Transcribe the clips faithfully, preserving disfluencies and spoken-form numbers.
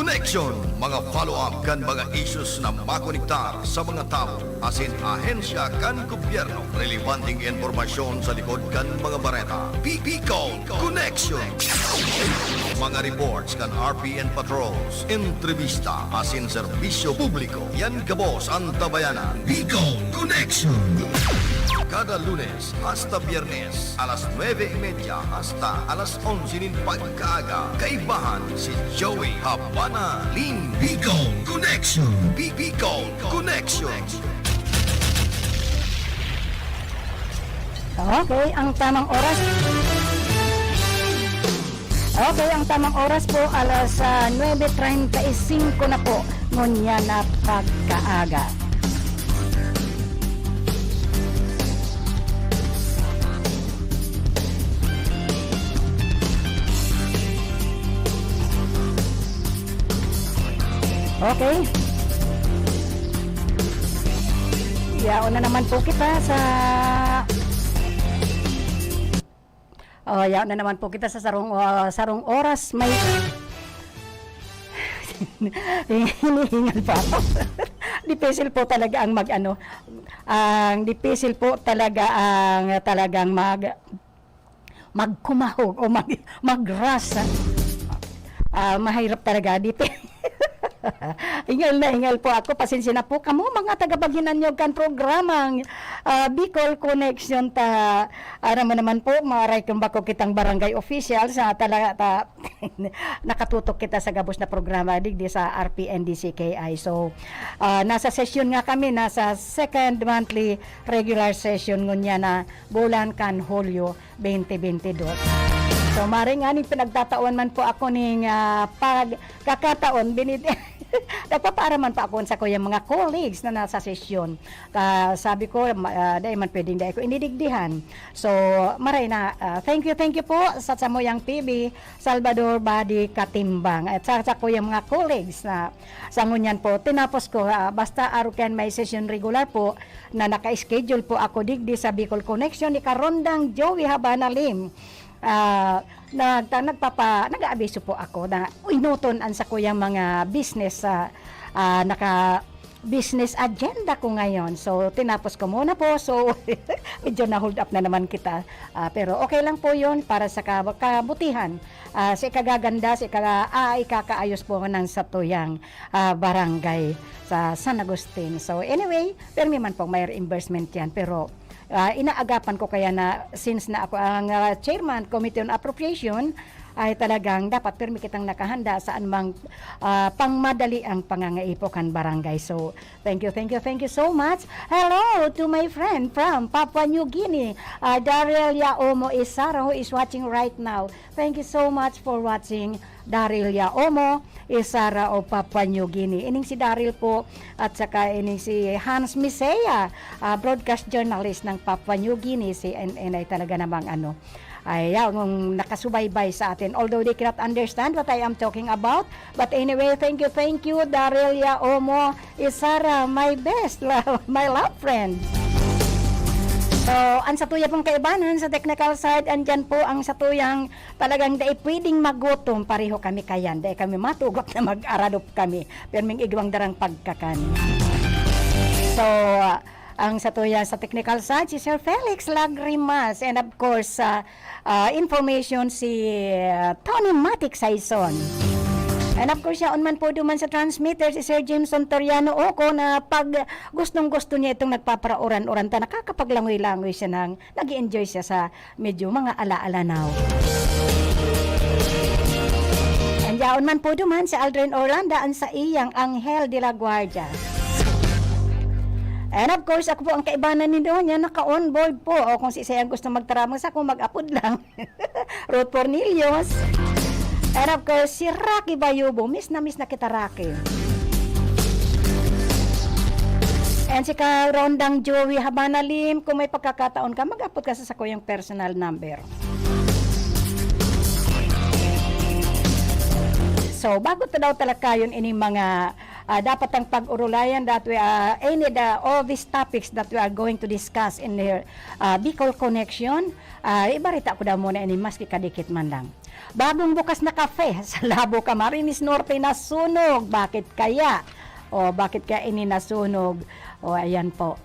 Connection, mga follow-up kan mga issues na makonektar sa mga tawo asin ahensya kan gobyerno. Relevanteng impormasyon sa likod kan mga bareta. Bicol Connection. Mga reports kan R P N patrols, entrevista asin serbisyo publiko. Yan gabos an tabayanan. Bicol Connection. Kada Lunes hasta Biyernes, alas nuebe y media hasta alas onse nin pagkaaga, kaibahan si Joey Habana Lim. Bicol Connection. Bi- Bicol Connection. Okay, ang tamang oras. Okay, ang tamang oras po, alas ah, nuebe treinta y cinco na po, ngunyan na pagkaaga. Okay. Yaon na naman po kita sa Oh, yaon na naman po kita sa sarong, ah, sarong oras. May hinihingal pa ako. Dipisil po talaga ang mag ano, ang dipisil po talaga ang talagang mag magkumahog o mag magrasa. Ah, mahirap talaga. Dipi Hingal na hingal po ako. Pasensya na po kamo, mga taga-Baginanyog kan programang ah, Bicol Connection ta. Aram mo naman po, maray kung bako kitang barangay official sa talaga ta, nakatutok kita sa gabos na programa digdi sa R P N D C K I. So, ah, nasa sesyon nga kami, nasa second monthly regular session ngunya na bulan kan Hulyo twenty twenty-two. So, maring aning pinagtatawan man po ako ning ah, pagkakataon, binid Nagpapaaraman pa ako sa kuyang mga colleagues na nasa sesyon. Ka, sabi ko, ma- ah, dai man pwedeng dai ko inidigdihan. So, maray na, ah, thank you, thank you po sa samuyang P B Salvador Body Katimbang. At sa, sa kuyang mga colleagues na sa ngunyan po, tinapos ko, ah, basta arukan may session regular po na naka-schedule po ako digdi sa Bicol Connection ni Karondang Joey Habana Lim. Ah, nagta- nagpapa- nag-aabiso po ako na inuton ang sakuyang mga business sa ah, naka business agenda ko ngayon. So, tinapos ko muna po. So, medyo na-hold up na naman kita. Ah, pero okay lang po yon para sa kab- kabutihan. Ah, sa ikagaganda, sa ika- ah, ikakaayos po ng satuyang ah, barangay sa San Agustin. So, anyway, permi man pong may reimbursement yan. Pero ah, inaagapan ko kaya na since na ako ang ah, chairman, Committee on Appropriation, ay talagang dapat pirmi kitang nakahanda sa anumang ah, pangmadali ang pangangaipo kan barangay. So, thank you, thank you, thank you so much. Hello to my friend from Papua New Guinea, ah, Daryl Yaomo Isara, who is watching right now. Thank you so much for watching, Daryl Yaomo Isara of Papua New Guinea. Ining si Daryl po at saka ining si Hans Misea, ah, broadcast journalist ng Papua New Guinea, C N N ay talaga namang ano, ay, ah, nakasubaybay sa atin. Although they cannot understand what I am talking about, but anyway, thank you, thank you, Daryl Yaomo Isara, my best, love, my love friend. So, ang satuya pong kaibanan sa technical side, andyan po ang satuyang talagang dai pwedeng magutom, pareho kami kayan. Dai kami matugop na mag-aradop kami. Pero ming igwang darang pagkakan. So, ah, ang satuya sa technical side, si Sir Felix Lagrimas. And of course, ah, ah, information si ah, Tony Matic Saison. And of course, yaon man po duman sa transmitter si Sir Jameson Toriano Oco na pag gustong-gusto niya itong nagpapara-uran-uran ta, nakakapaglangoy-langoy siya nang nag enjoy siya sa medyo mga ala-alanaw. And yaon man po duman si Aldrin Orlando ang sa iyang Anghel de la Guardia. And of course, ako po ang kaibanan ni Donya, naka-onboard po. O kung si Isay ang gusto magtaramang sa ako, mag-apod lang. Ruth Cornelius. And of course, si Rocky Bayubo. Miss na miss na kita, Rocky. And si Karondang Joey Habana Lim, kung may pagkakataon ka, mag-apod ka sa sakuyang personal number. So, bago ta daw talakayon ining mga ah, dapat ang pag-urulayan that we, ah, any the, all these topics that we are going to discuss in the ah, Bicol Connection, ah, ibarita ko daw muna ini maski kadikit man lang. Bagong bukas na kafe sa Labo, Camarines Norte nasunog. Bakit kaya? O, bakit kaya ini nasunog? O, ayan po.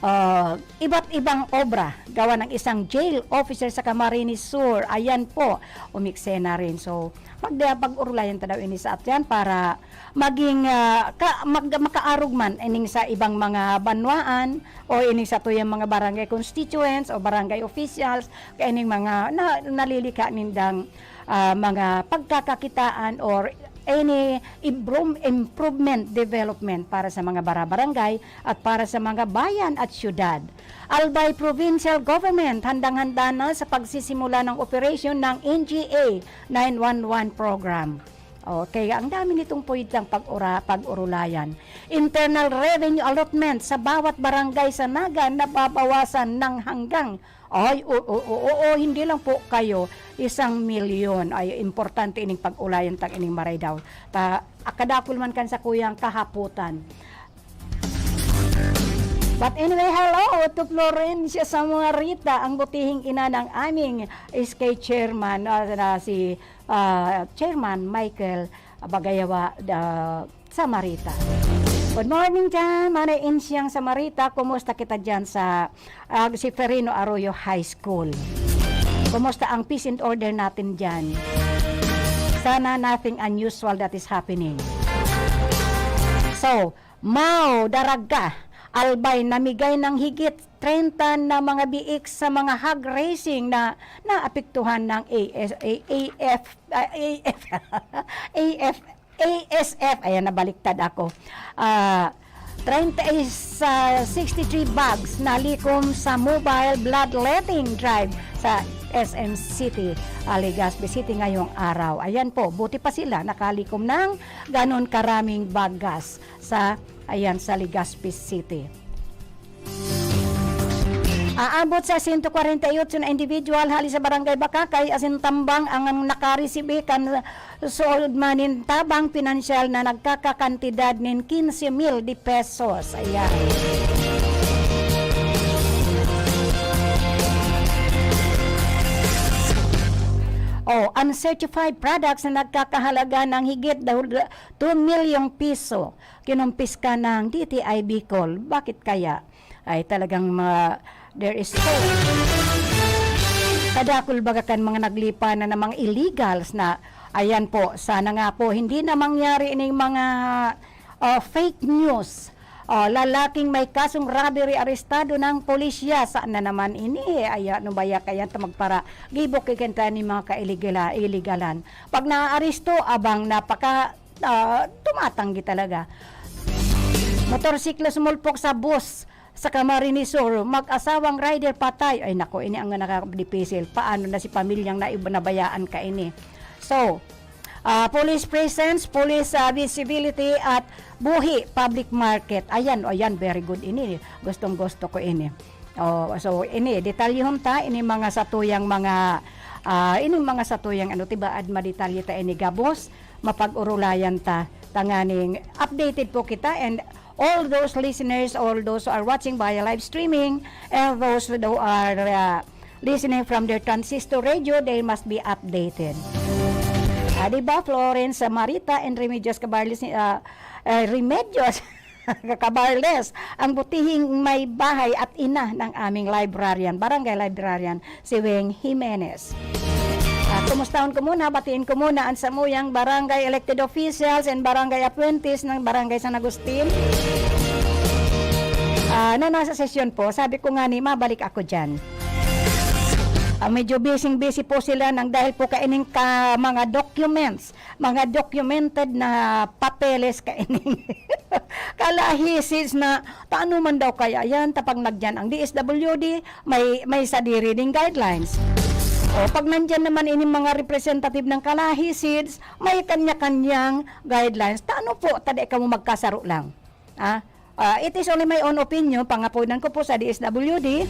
Ah, iba't ibang obra gawa ng isang jail officer sa Camarines Sur. Ayan po, umeksena rin. So, pag, pag-urulayan ta daw ini sa atyan para maging, ah, ka-, mag-, makaarog man ining sa ibang mga banwaan o ining sa tuyang mga barangay constituents o barangay officials, kaining mga na-, nalilikha nindang, ah, mga pagkakakitaan or any improm-, improvement development para sa mga bara-, barangay at para sa mga bayan at syudad. Albay Provincial Government handang-handa na sa pagsisimula ng operasyon ng N G A nine one one program. Okay, ang dami nitong pwedeng pag-ura-, pag-urulayan. Internal revenue allotment sa bawat barangay sa Naga nababawasan ng hanggang, ay, o-, o-, o-, oo, hindi lang po kayo, isang milyon. Ay, importante ining pag-ulayan tang ining maray daw. Ta, kadakul man kan sa kuyang kahaputan. But anyway, hello to Florencia Samarita, ang butihing ina ng aming S K chairman, ah, na si, ah, Chairman Michael Bagayawa, ah, Samarita. Good morning dyan, Manay Insyang Samarita. Kumusta kita dyan sa, ah, si Ferino Arroyo High School? Kumusta ang peace and order natin dyan? Sana nothing unusual that is happening. So, Mao, Daraga, Albay, namigay ng higit treinta na mga biik sa mga hog racing na naapektuhan ng A S, A-, A F, ah, A F, A F, A S F. Ayan, nabaliktad ako. Ah, treinta is, ah, sixty-three bags na likom sa mobile bloodletting drive sa S M City, ah, Legazpi City ngayong araw. Ayan po, buti pa sila nakalikom ng ganon karaming bagas sa, ayan, sa Legazpi City. Aabot sa sento kwarenta y otso na individual hali sa Barangay Bacacay asin Tambang ang nakaresibi kan suod man nin tabang pinansyal na nagkakakantidad nin quince mil de pesos. Ayan. Oh, uncertified products na nagkakahalaga ng higit daw two milyong piso, kinumpiska ng D T I Bicol. Bakit kaya? Ay, talagang mga, there is so kadakul baga kan mga naglipa na, na mga illegals na, ayan po, sana nga po, hindi na mangyari ining mga, ah, fake news. Ah, lalaking may kasong robbery arestado ng pulisya. Saan na naman ini? Ay, ano ba ya kaya ta magpara-, gibok kay kanta ni mga kailigala-, iligalan. Pag naaresto, abang napaka, ah, tumatanggi talaga. Motorsiklo sumulpok sa bus sa Camarines Sur, mag-asawang rider patay. Ay nako, ini ang nakadipisil. Paano na si pamilyang na nabayaan kaini? So, ah, police presence, police, ah, visibility at buhi, public market. Ayan, o yan, very good ini. Gustong-gusto ko ini. Oh, so ini, detalyehon ta ini mga satuyang mga, ah, ini mga satuyang ano, tibaad madetalye ta ini gabos, mapag-urulayan ta, tanganing updated po kita, and all those listeners, all those who are watching via live streaming, and those who are, ah, listening from their transistor radio, they must be updated. Ah, di ba, Florence Samarita and Remedios Cabarles, ah, eh, Remedios Cabarles, ang butihing may bahay at ina ng aming librarian, barangay librarian, si Weng Jimenez. Ah, kumustahon ko muna, batiin ko muna ang samuyang barangay elected officials and barangay appointees ng Barangay San Agustin, ah, na nasa sesyon po. Sabi ko nga ni, mabalik ako dyan. Ah, medyo busy-busy po sila nang dahil po kaining ka mga documents, mga documented na papeles kaining kalahisis na, ta ano man daw kaya yan, tapag nagyan ang D S W D, may, may sadiri ding guidelines. O, pag nandyan naman ining mga representative ng kalahisis, may kanya-kanyang guidelines. Ta ano po, ta di kamo magkasaro lang. Ah, ah, it is only my own opinion, pangaponan ko po sa D S W D,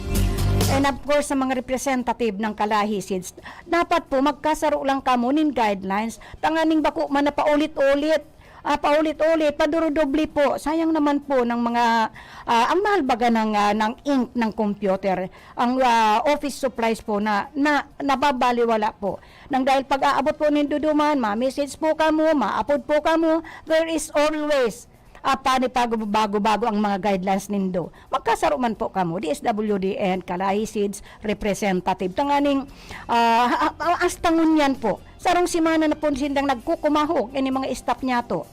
and of course, sa mga representative ng kalahisis. Dapat po, magkasaro lang kamo nin guidelines, tanganing bako man na paulit-ulit Ah, paulit-ulit, padurudoble po. Sayang naman po ng mga, ah, ang mahal baga ng, ah, ng ink ng computer, ang, ah, office supplies po na, na nababaliwala po. Nang dahil pag-aabot po nindo duman, ma-message po kamo, maapod po kamo, there is always, ah, panibago-bago ang mga guidelines nindo. Magkasaro man po kamo, D S W D and Kalahi Seeds representative. Tanganing, ah, ha- ha- hasta ngunyan po, sarong semana na po sindang nagkukumahog, ini mga staff niya to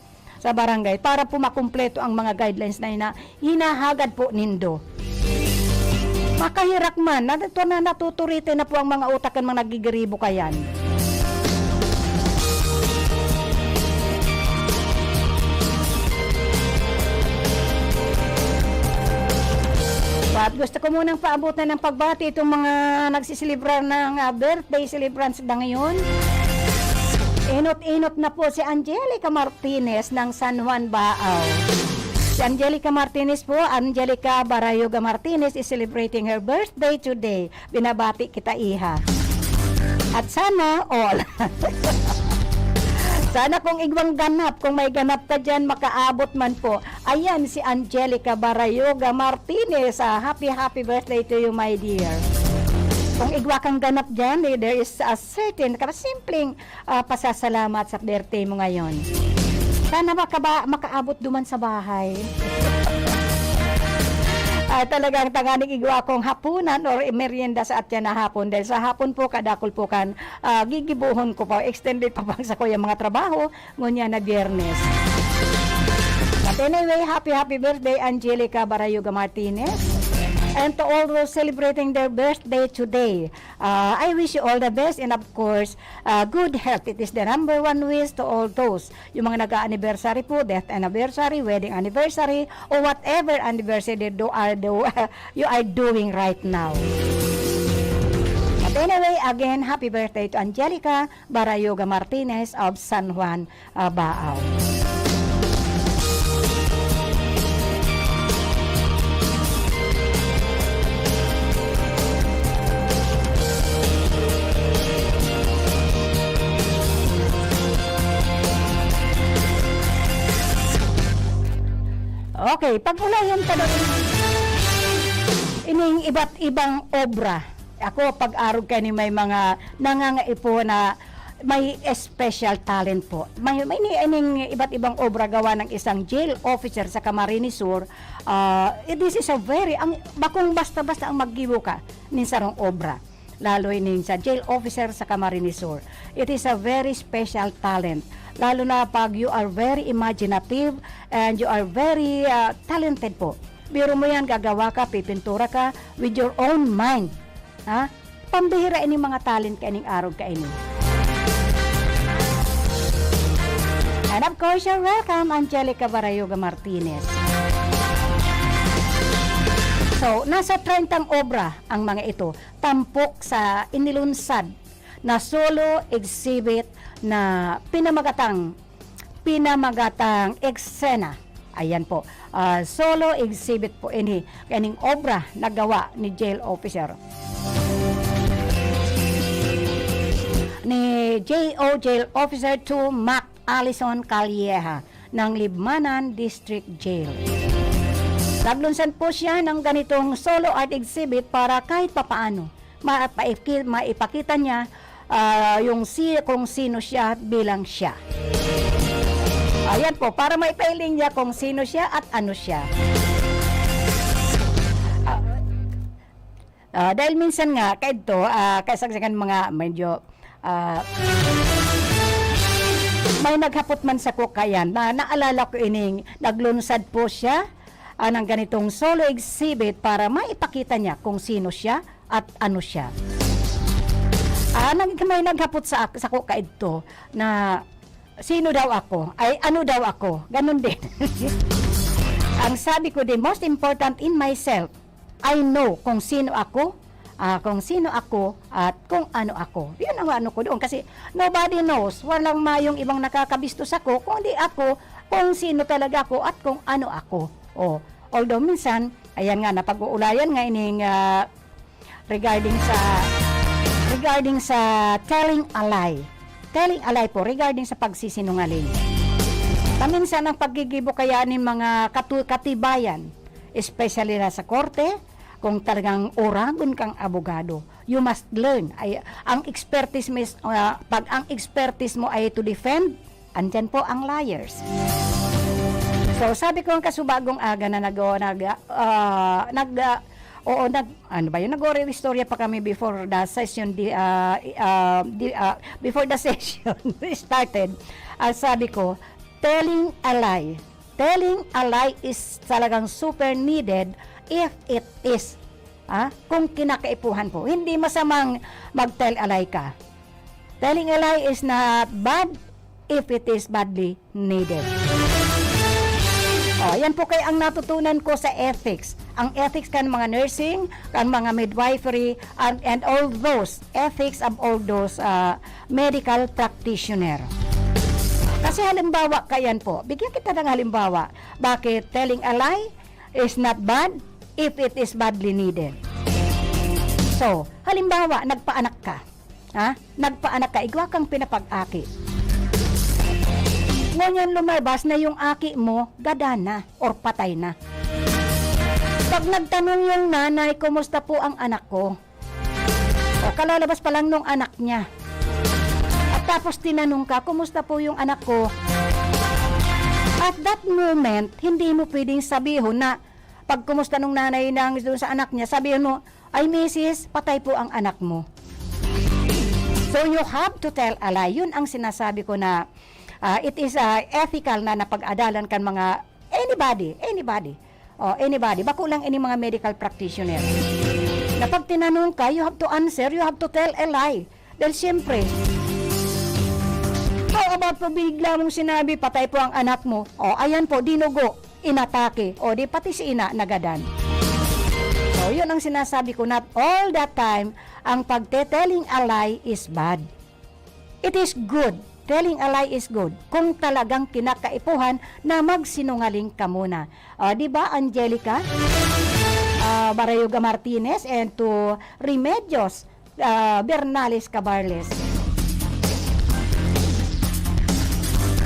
sa barangay para po makumpleto ang mga guidelines na hina- hinahagad po nindo. Makahirak man, natuto na natuturite na po ang mga utak ng mga nagigiribo kayan. At gusto ko munang paabutan ng pagbati itong mga nagsiselebrar ng, ah, birthday celebrants na ngayon. Inot-inot na po si Angelica Martinez ng San Juan, Baao. Si Angelica Martinez po, Angelica Barayoga Martinez is celebrating her birthday today. Binabati kita, iha. At sana all. Sana kung igwang ganap, kung may ganap ka dyan, makaabot man po. Ayan si Angelica Barayoga Martinez. Ah, happy, happy birthday to you, my dear. Kung igwa kang ganap dyan, eh, there is a certain, kasimpleng, ah, pasasalamat sa birthday mo ngayon. Sana maka- makaabot duman sa bahay. Ah, talagang tanganing igwa akong hapunan or merienda sa atyan na hapon. Dahil sa hapon po, kadakol po kan, ah, gigibohon ko pa, extended pa pang sa kuyang mga trabaho, ngunyan na Biyernes. But anyway, happy, happy birthday, Angelica Barayoga Martinez. And to all those celebrating their birthday today, ah, I wish you all the best and of course, ah, good health. It is the number one wish to all those. Yung mga nag-a-anniversary po, death anniversary, wedding anniversary, or whatever anniversary that you are, do, you are doing right now. But anyway, again, happy birthday to Angelica Barayoga Martinez of San Juan, ah, Baao. Okay, pag-ulayan ta daw ining iba't ibang obra. Ako, pag-arog kaini may mga nangangaipo na may special talent po. May, may ni-, ining iba't ibang obra gawa ng isang jail officer sa Camarines Sur. Ah, eh, this is a very, ang, bakong basta-basta ang maggibo ka nin sarong obra. Lalo ining sa jail officer sa Camarines Sur. It is a very special talent. Lalo na pag you are very imaginative and you are very, ah, talented po. Biro mo yan, gagawa ka, pipintura ka with your own mind. Ha? Pambihira ining mga talent kaining arog kaini. And of course, you're welcome, Angelica Barayoga Martinez. So, nasa trentang obra ang mga ito, tampok sa inilunsad na solo exhibit na pinamagatang pinamagatang eksena. Ayan po, ah, solo exhibit po ini, kaning obra na gawa ni Jail Officer, ni J O Jail Officer two Mac Alison Calleja ng Libmanan District Jail. Naglunsad po siya ng ganitong solo art exhibit para kahit papaano ma-, maipki-, maipakita niya, ah, yung si-, kung sino siya bilang siya. Ayan po, para maipahiling niya kung sino siya at ano siya. Ah, ah, dahil minsan nga, kaidto, ah, kasagsagan mga medyo, ah, may naghapot man sako kayan, na naalala ko ining naglunsad po siya, ah, ng ganitong solo exhibit para maipakita niya kung sino siya at ano siya. Ah, nag-, may naghapot sa ak-, sako kaidto na, "Sino daw ako? Ay, ano daw ako?" Ganun din. Ang sabi ko, "The most important in myself, I know kung sino ako, ah, kung sino ako at kung ano ako." Yun ang ano ko doon. Kasi nobody knows. Walang mayong ibang nakakabisto sako, kundi ako, kung sino talaga ako at kung ano ako. Oh, although minsan, ayan nga, napag-uulayan nga ining, ah, regarding sa, regarding sa telling a lie. Telling a lie po, regarding sa pagsisinungaling. Minsan ang paggigibo kaya nin mga katu-, katibayan, especially na sa korte, kung talagang oragon kang abogado, you must learn. Ay, ang expertise mo is, ah, pag ang expertise mo ay to defend, andyan po ang lawyers. So, sabi ko ang kasubagong aga na nag-, nag-, ah, nag-, ah, oo, nag-, ano ba yun? Nag-oral istorya pa kami before the session, di, ah, i-, ah, di, ah, before the session started. Ah, sabi ko, telling a lie. Telling a lie is talagang super needed if it is, ah, kung kinakaipuhan po. Hindi masamang mag-tell a lie ka. Telling a lie is not bad if it is badly needed. Oh, yan po kaya ang natutunan ko sa ethics. Ang ethics kan mga nursing, kan mga midwifery, and, and all those ethics of all those, ah, medical practitioner. Kasi halimbawa, kayan po, bigyan kita ng halimbawa. Bakit telling a lie is not bad if it is badly needed? So, halimbawa, nagpaanak ka. Ha? Nagpaanak ka, igwa kang pinapag-aki. Ngunyan lumabas na yung aki mo, gadan na or patay na. Pag nagtanong yung nanay, "Kumusta po ang anak ko?" O, kalalabas pa lang nung anak niya. At tapos tinanong ka, "Kumusta po yung anak ko?" At that moment, hindi mo pwedeng sabihon na, pag kumusta nung nanay nang doon sa anak niya, sabihin mo, "Ay, misis, patay po ang anak mo." So, you have to tell a lie. Yun ang sinasabi ko na, ah, it is, ah, ethical na napag-adalan kan mga anybody, anybody. Oh, anybody. Bako lang ini mga medical practitioner. Na pag tinanong ka, you have to answer, you have to tell a lie. Dahil siyempre, how about po bigla mong sinabi, "Patay po ang anak mo." O, ayan po, dinugo, inatake. O, di pati si ina nagadan. So, yun ang sinasabi ko, not all the time ang pagte-telling a lie is bad. It is good. Telling a lie is good kung talagang kinakaipuhan na magsinungaling ka muna. O, di ba, Angelica? Ah, Barayoga Martinez and to Remedios, ah, Bernales Cabarles.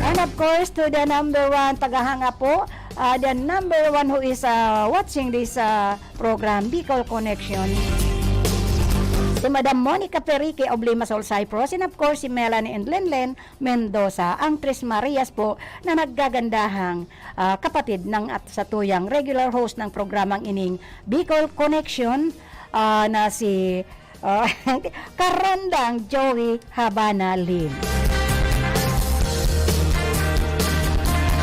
And of course, to the number one tagahanga po, ah, the number one who is, ah, watching this, ah, program, Bicol Connection, si Madam Monica Perique of Limassol, Cyprus, and of course, si Melanie and Lenlen Mendoza, ang Tres Marias po na naggagandahang, ah, kapatid ng at satuyang regular host ng programang ining Bicol Connection, ah, na si, ah, Karandang Joey Habana Lim.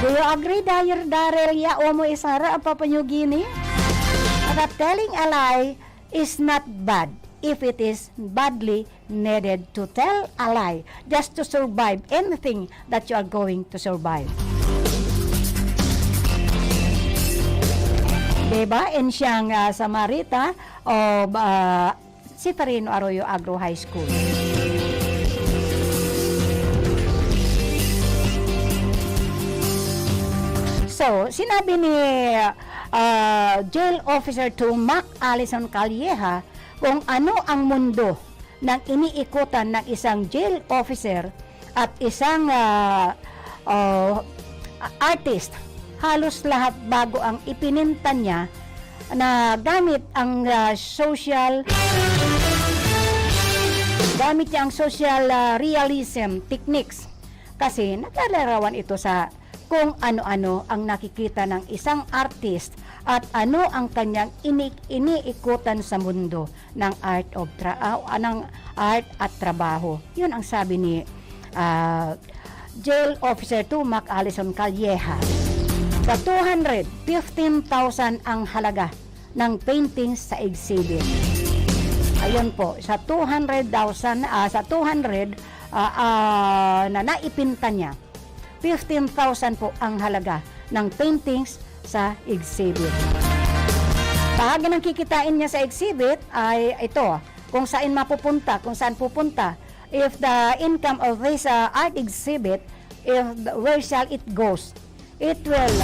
Do you agree, Daryl, Daryl? Yao mo isara ang Papua New Guinea? That telling a lie is not bad if it is badly needed to tell a lie just to survive anything that you are going to survive. Diba? And siyang, ah, Samarita o, ah, Seferino Arroyo Agro High School. So, sinabi ni, ah, Jail Officer two Mac Allison Calleja kung ano ang mundo ng iniikutan ng isang jail officer at isang, ah, ah, artist. Halos lahat bago ang ipininta niya na gamit ang, ah, social, gamit niya ang social, ah, realism techniques. Kasi naglalarawan ito sa kung ano-ano ang nakikita ng isang artist at ano ang kanyang ini-, iniikutan sa mundo ng art of tra-, ah, ng art at trabaho. Yun ang sabi ni, ah, Jail Officer two Mac Allison Calleja. Sa two hundred, fifteen thousand ang halaga ng paintings sa exhibit. Ayun po, sa two hundred thousand, ah, sa two hundred, ah, ah, na naipinta niya, fifteen thousand po ang halaga ng paintings sa exhibit. Bahagi ng kikitain niya sa exhibit ay ito, kung saan mapupunta, kung saan pupunta. If the income of this, uh, art exhibit, if the, where shall it goes? It will,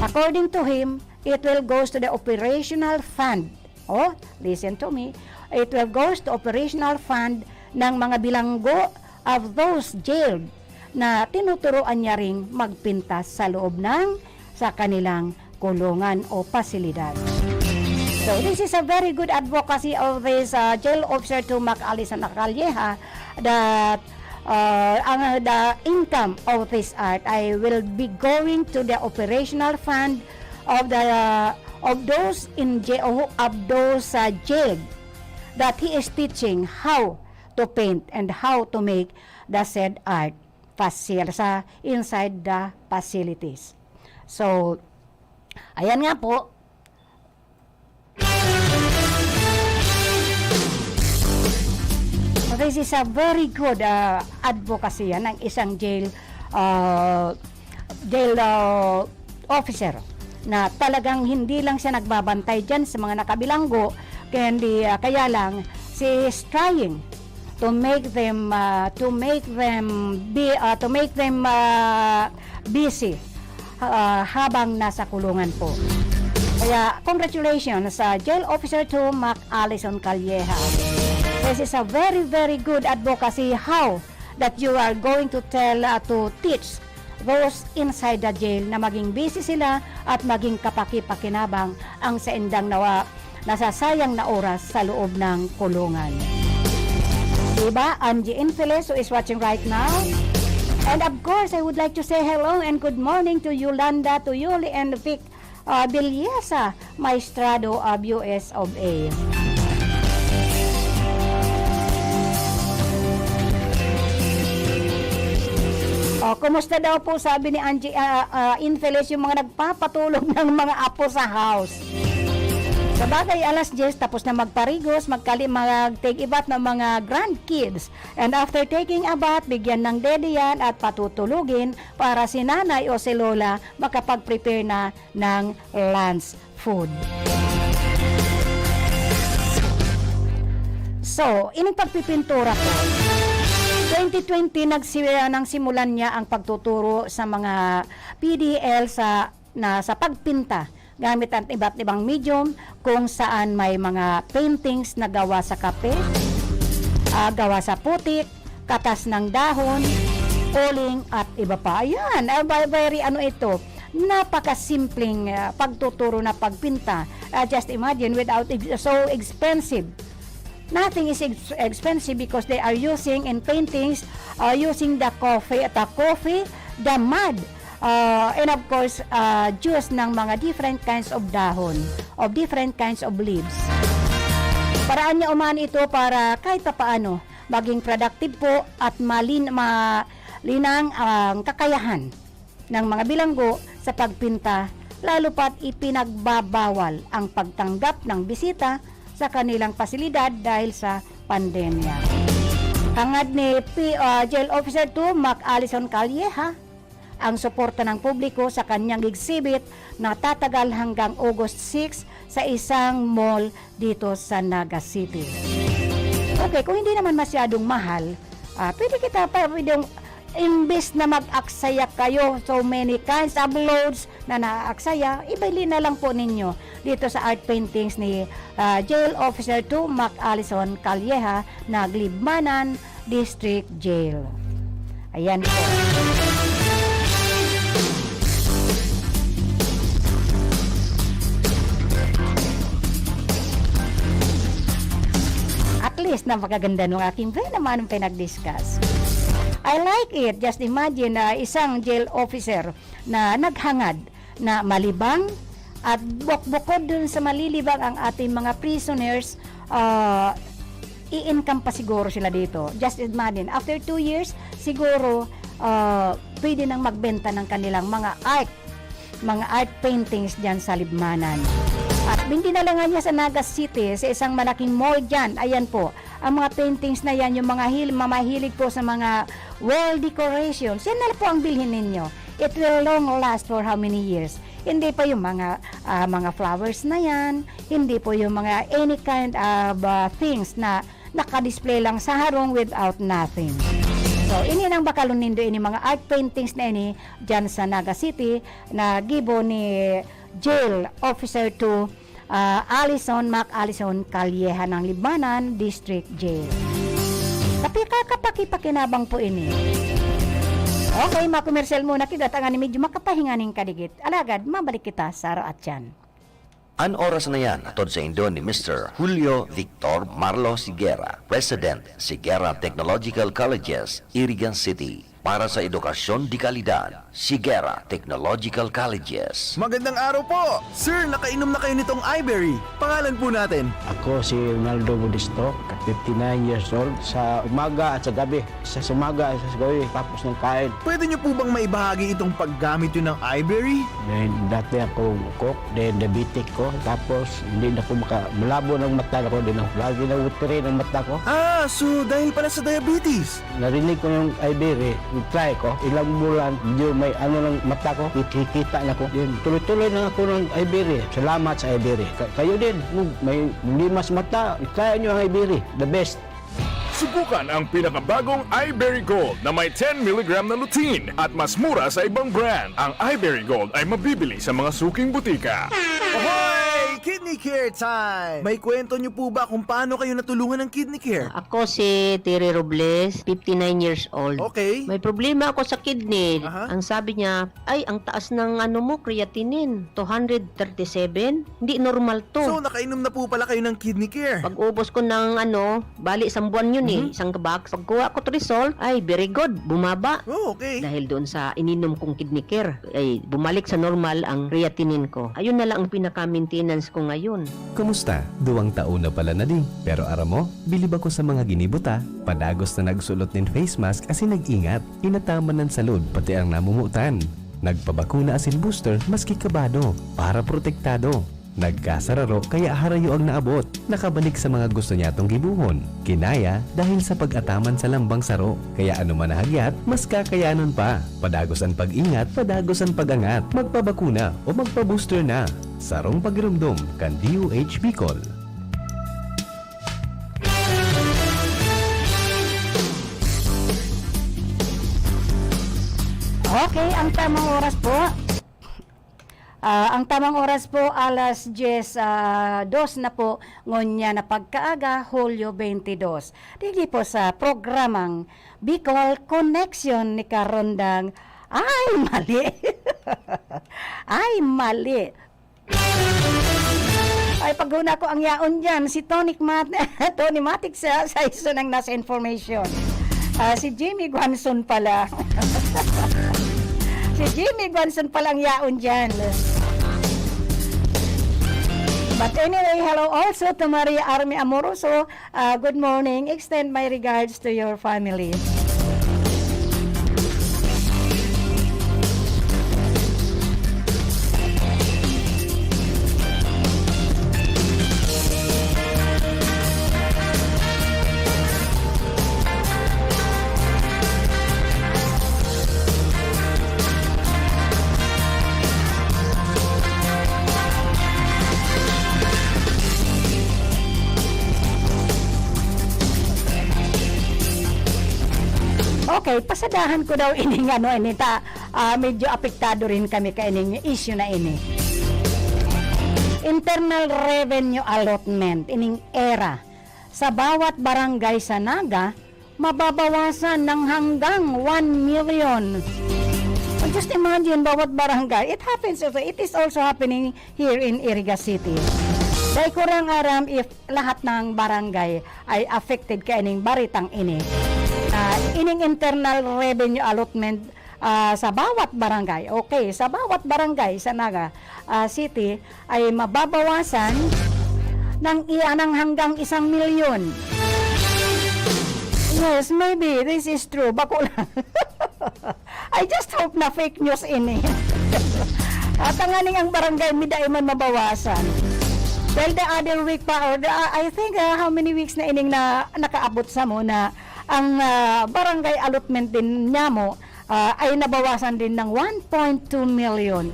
according to him, it will goes to the operational fund. Oh, listen to me. It will goes to operational fund ng mga bilanggo of those jailed na tinuturuan niya ring magpintas sa loob ng, sa kanilang kulungan o pasilidad. So, this is a very good advocacy of this, uh, jail officer to Mac Allison Calleja that, uh, ang, the income of this art ay will be going to the operational fund of the, uh, of those in jail, of those, uh, jailed that he is teaching how to paint and how to make the said art facil-, sa inside the facilities. So, ayan nga po. This is a very good, ah, advocacy yan ng isang jail, ah, jail, ah, officer na talagang hindi lang siya nagbabantay diyan sa mga nakabilanggo, kundi, ah, kaya lang, she is trying to make them, ah, to make them be, ah, to make them, ah, busy, ah, habang nasa kulungan po. Kaya, congratulations sa Jail Officer two, Mac Allison Calleja. This is a very, very good advocacy how that you are going to tell, ah, to teach those inside the jail na maging busy sila at maging kapaki-pakinabang ang saindang nawa-, nasasayang na oras sa loob ng kulungan. Diba, Angie Infeles, who is watching right now? And of course, I would like to say hello and good morning to Yolanda, to Yuli, and Vic, uh, Bilyesa, Maestrado of U S of A. Oh, kumusta daw po, sabi ni Angie, ah, ah, Infeles, yung mga nagpapatulog ng mga apo sa house? Sabagay, alas diyes, tapos na magparigos, magkali-, mag-take a bath ng mga grandkids. And after taking a bath, bigyan ng dede yan at patutulugin para si nanay o si lola makapag-prepare na ng lunch food. So, ining pagpipintura po, twenty twenty nagsi-, nang simulan niya ang pagtuturo sa mga P D L sa, na sa pagpinta gamit ang iba't ibang medium, kung saan may mga paintings na gawa sa kape, ah, gawa sa putik, katas ng dahon, uling, at iba pa. Ayan, ah, very, very ano ito, napakasimpleng, ah, pagtuturo na pagpinta. Ah, just imagine, without ex-, so expensive. Nothing is ex-, expensive because they are using in paintings, uh, using the coffee, the coffee, the mud, uh, and of course, uh, juice ng mga different kinds of dahon, of different kinds of leaves. Paraan niya uman ito para kahit papaano maging productive po at malin-, malinang ang kakayahan ng mga bilanggo sa pagpinta, lalo pa't ipinagbabawal ang pagtanggap ng bisita sa kanilang pasilidad dahil sa pandemya. Hangad ni P-, ah, Jail Officer two, Mac Allison Calleja, ang suporta ng publiko sa kanyang exhibit na tatagal hanggang August six sa isang mall dito sa Naga City. Okay, kung hindi naman masyadong mahal, ah, pwede kita pa, pwedeng, imbis na mag-aksaya kayo, so many kinds of loads na naaksaya, ibili na lang po ninyo dito sa art paintings ni, ah, Jail Officer two, Mac Allison Calleja, Naglibmanan District Jail. Ayan po. At least, napakaganda nung aking friend naman ang pinag-discuss. I like it. Just imagine na isang jail officer na naghangad na malibang at buk-, bukod dun sa malilibang ang ating mga prisoners, ah, i-income pa siguro sila dito. Just imagine, after two years, siguro, ah, pwede nang magbenta ng kanilang mga art, mga art paintings diyan sa Libmanan. At hindi na lang nga niya sa Naga City, sa isang malaking mall diyan. Ayan po, ang mga paintings na yan, yung mga hil-, mamahilig po sa mga wall decorations, yan na lang po ang bilhin ninyo. It will long last for how many years? Hindi pa yung mga, ah, mga flowers na yan, hindi po yung mga any kind of, ah, things na naka-display lang sa harong without nothing. So, ini nang bakalon nindo, ini mga art paintings na ini dyan sa Naga City na gibo ni Jail Officer two, ah, Allison, Mac Allison Calleja ng Libmanan District Jail. Tapi kakapakipakinabang po ini. Okay, makomersyal muna kita, tanganing medyo makapahinga nin kadikit. Alagad, mabalik kita sa raatyan. An oras na yan, hatod saindo ni Mister Julio Victor Marlo Sigera, President, Sigera Technological Colleges, Iriga City. Para sa edukasyon de kalidad, Sigera Technological Colleges. Magandang araw po! Sir, nakainom na kayo nitong Iberry. Pangalan po natin? Ako si Ronaldo Modesto, fifty-nine years old. Sa umaga at sa gabi, sa umaga at sa gabi, tapos ng kain. Pwede niyo po bang maibahagi itong paggamit niyo ng Iberry? Then, dati ako cook, then diabetic ko. Tapos, hindi na ko maka-, malabo ng mata ko, din ako, lagi na watery ng mata ko. Ah, so dahil pala sa diabetes? Narinig ko yung Iberry, try ko. Ilang bulan, medyo may ano ng mata ko, kikita na ko. Then, tuloy-tuloy na ako ng Iberry. Salamat sa Iberry. Ka-, kayo din, kung may limas mata, try nyo ang Iberry. The best. Subukan ang pinakabagong Iberry Gold na may ten milligram na lutein at mas mura sa ibang brand. Ang Iberry Gold ay mabibili sa mga suking butika. Ahoy! Kidney Care Time! May kwento niyo po ba kung paano kayo natulungan ng Kidney Care? Ako si Terry Robles, fifty-nine years old. Okay. May problema ako sa kidney. Aha. Ang sabi niya, "Ay, ang taas ng ano mo, creatinine, two hundred thirty-seven. Hindi normal to." So, nakainom na po pala kayo ng Kidney Care? Pag-ubos ko ng ano, bali, isang buwan yun eh, Mhm. isang box. Pagkuha ko result, ay, very good, bumaba. Oh, okay. Dahil doon sa ininom kong Kidney Care, ay, bumalik sa normal ang creatinine ko. Ayun na lang ang pinaka-maintenance ko ngayon. Kumusta? Duwang taon na pala na di. Pero aram mo, bilib ako sa mga ginibo ta. Padagos na nagsulot nin face mask asin nag-ingat. Inataman an salud, pati ang namumutan. Nagpabakuna asin booster maski kabado, para protektado. Nagkasararo, kaya harayo ang naabot. Nakabalik sa mga gusto niyatong gibohon. Kinaya dahil sa pag-ataman sa lambang saro. Kaya anoman na hagyat, mas kakayanon pa. Padagos an pag-ingat, padagos an pag-angat. Magpabakuna o magpa-booster na. Sarong pagiromdom kan D O H Bicol. Okay, ang tamang oras po. Ah, ang tamang oras po, alas dyes, ah, dos na po, ngunyan na pagkaaga, Hulyo twenty-two. Digdi po sa programang Bicol Connection ni Karondang. Ay, mali! Ay, mali! Ay, paghuna ko ang yaon dyan, si Tonic Mat-, Tony Matic sa, sa iso ng nasa information. Ah, si Jimmy Guanzon pala. Si Jimmy Guanzon pala ang yaon dyan. But anyway, hello also to Maria Army Amoroso. Ah, good morning. Extend my regards to your family. Okay, pasadahan ko daw ining ano, ini ta, ah, medyo apektado rin kami kaining issue na ini. Internal revenue allotment, ining era. Sa bawat barangay sa Naga, mababawasan ng hanggang one million. Just imagine, bawat barangay. It happens also, it is also happening here in Iriga City. Dai ko lang aram if lahat ng barangay ay affected kaining baritang ini. Ah, ining internal revenue allotment, ah, sa bawat barangay. Okay, sa bawat barangay sa Naga, ah, City ay mababawasan ng iyan ng hanggang isang milyon. Yes, maybe this is true. Bako lang. I just hope na fake news ini. At tanganing ang barangay mi dai man mabawasan. Well, the other week pa, or the, I think, ah, how many weeks na ining na nakaabot samo na ang, ah, barangay allotment din niamo, ah, ay nabawasan din ng one point two million.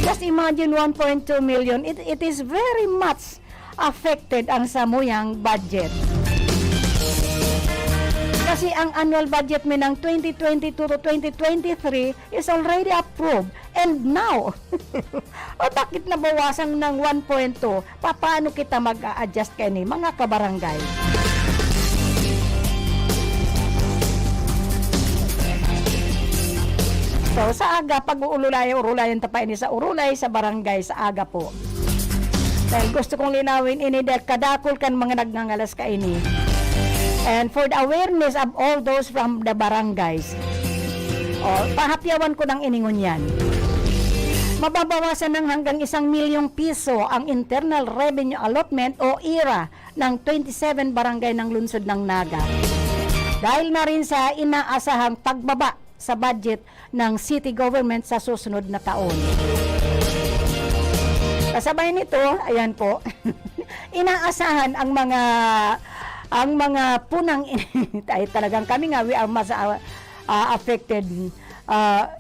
Just imagine, one point two million. It, it is very much affected ang samuyang budget. Kasi ang annual budget mi ng twenty twenty-two to twenty twenty-three is already approved. And now, o bakit nabawasan ng one point two? Papaano kita mag-a-adjust kaini, mga kabarangay? So, sa aga, pag-uurulay-urulayan ta pa ini sa urulay sa barangay sa aga po. Dahil gusto kong linawin ini dahil kadakol kan mga nagngangalas kaini. And for the awareness of all those from the barangays, o, pahapyawan ko ng iningon yan. Mababawasan ng hanggang isang milyong piso ang internal revenue allotment o ira ng twenty-seven barangay ng lungsod ng Naga. Dahil na rin sa inaasahang pagbaba sa budget ng city government sa susunod na taon. Kasabay nito, ayan po, inaasahan ang mga, ang mga punang, ay, talagang kami nga, we are mas, ah, ah, affected. Ah,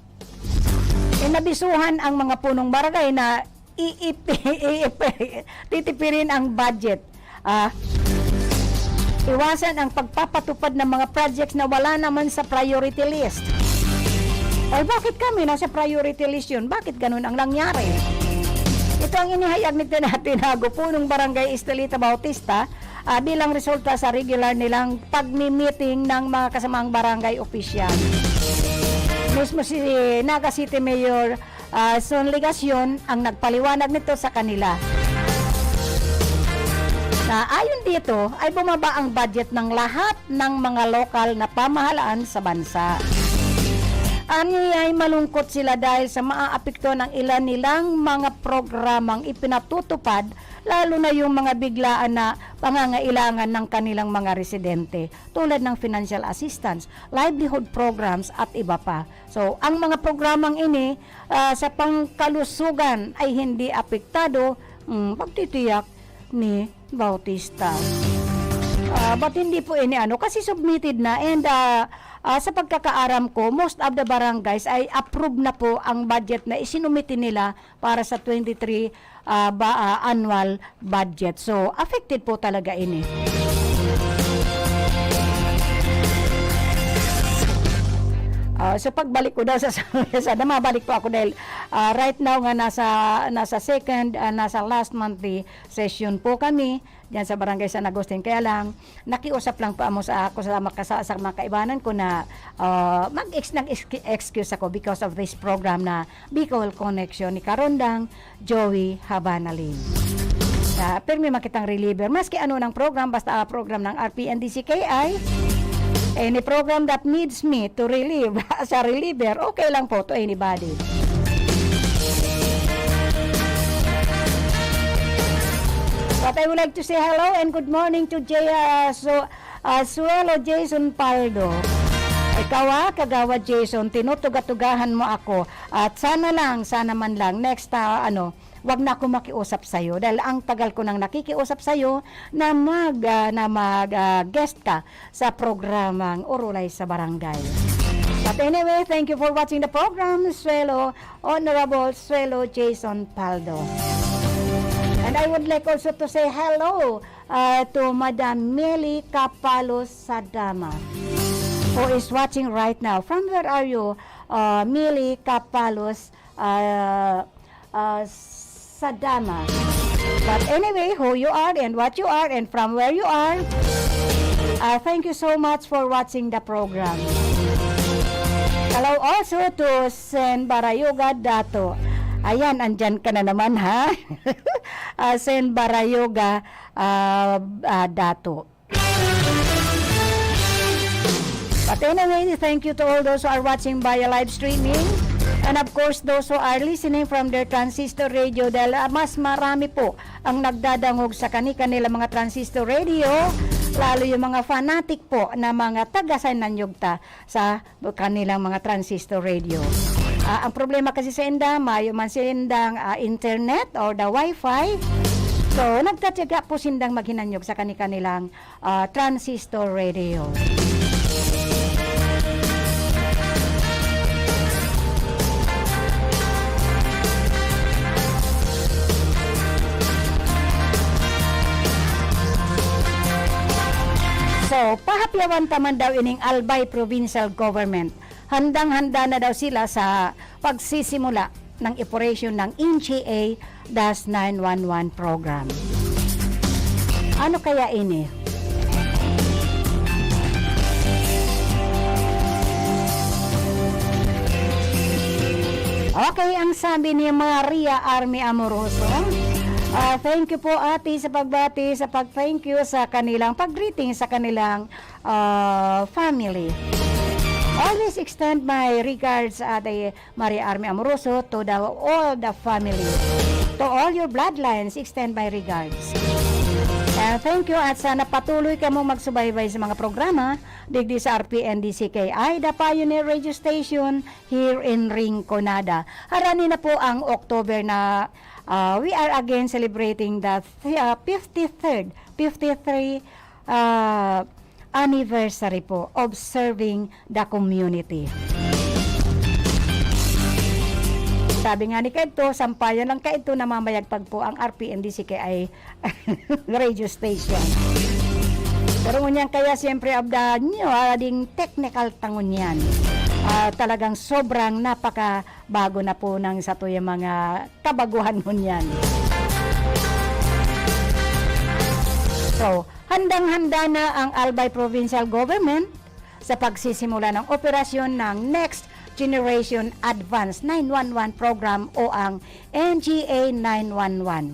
inabisuhan ang mga punong barangay na iip-, iip-, titipirin ang budget. Ah, iwasan ang pagpapatupad ng mga projects na wala naman sa priority list. Ay, bakit kami nasa priority list yun? Bakit ganun ang nangyari? Ito ang inihayag ni Tina-, Tinago, punong barangay Estelita Bautista, ah, bilang resulta sa regular nilang pagmi-meeting ng mga kasamang barangay opisyal. Mismo si Naga City Mayor, ah, Son Legacion ang nagpaliwanag nito sa kanila. Na ayon dito ay bumaba ang budget ng lahat ng mga lokal na pamahalaan sa bansa. Aniya ay malungkot sila dahil sa maaapektuhan ang ilan nilang mga programang ipinatutupad, lalo na yung mga biglaan na pangangailangan ng kanilang mga residente, tulad ng financial assistance, livelihood programs at iba pa. So, ang mga programang ini, ah, sa pangkalusugan ay hindi apektado, hmm, pagtitiyak ni Bautista. Ah, but hindi po ini ano, kasi submitted na and, ah, ah, sa pagkakaaram ko, most of the barangays ay approve na po ang budget na isinumite nila para sa twenty-three, ah, ba, ah, annual budget. So, affected po talaga ini. Ah, so, pagbalik ko daw sa, sa, sa, mabalik po ako dahil, ah, right now nga nasa, nasa second, ah, nasa last monthly session po kami diyan sa Barangay San Agustin. Kaya lang, nakiusap lang po amo sa ako sa mga kasa-, sa mga kaibanan ko na, ah, mag-ex-, nag-ex-, excuse ako because of this program na Bicol Connection ni Karondang Joey Habanalin. Ah, pirmi makitang reliever. Maski ano ng program, basta, ah, program ng R P N D C K I, any program that needs me to relieve as a reliever, okay lang po to anybody. But I would like to say hello and good morning to J-, ah, so, ah, Suelo Jason Paldo. Ikaw, ah, Kagawad Jason, tinutuga-tugahan mo ako. At sana lang, sana man lang, next, ah, ano, wag na ako makiusap sa'yo. Dahil ang tagal ko nang nakikiusap sa'yo na mag, ah, na mag, ah, guest ka sa programang Orolay sa Barangay. But anyway, thank you for watching the program, Suelo, Honorable Suelo Jason Paldo. And I would like also to say hello, ah, to Madam Meli Kapalos Sadama, who is watching right now. From where are you, ah, Meli Kapalos, ah, ah, Sadama? But anyway, who you are and what you are and from where you are, ah, thank you so much for watching the program. Hello also to Sen Barayoga Dato. Ayan, andyan ka na naman, ha? Ah, Sen Barayoga, ah, ah, Dato. But anyway, thank you to all those who are watching via live streaming. And of course, those who are listening from their transistor radio, dahil, ah, mas marami po ang nagdadangog sa kani-kanila mga transistor radio, lalo yung mga fanatic po na mga taga San Nanyog ta sa kanilang mga transistor radio. Ah, ang problema kasi sa inda, mayo man sindang, ah, internet or the wifi. So, nagtatyaga po sindang maghinanyog sa kani-kanilang, ah, transistor radio. So, pahapyawan ta man daw ining Albay Provincial Government. Handang-handa na daw sila sa pagsisimula ng operasyon ng N G A dash nine one one program. Ano kaya ini? Okay, ang sabi ni Maria Army Amoroso, ah, thank you po, ate, sa pagbati, sa pag-thank you sa kanilang pag-greeting sa kanilang, ah, family. Always extend my regards, Ate Maria Army Amoroso, to the, all the family. To all your bloodlines, extend my regards. And thank you at sana patuloy kamong magsubaybay sa mga programa digdi sa R P N D C K I, The Pioneer Radio Station, here in Rinconada. Harani na po ang October na, ah, we are again celebrating the th-, ah, fifty-third, fifty-three, ah, anniversary po of serving the community. Sabi nga ni Kaidto, sampayan lang Kaidto na mamayagpag po ang R P N D C K I radio station. Pero ngunyan kaya siyempre abda nyo, ah, ding technical tangon yan. Ah, talagang sobrang napakabago na po ng satuyang mga kabaguhan ngunyan. So, handang-handa na ang Albay Provincial Government sa pagsisimula ng operasyon ng Next Generation Advanced nine one one Program o ang N G A nine one one.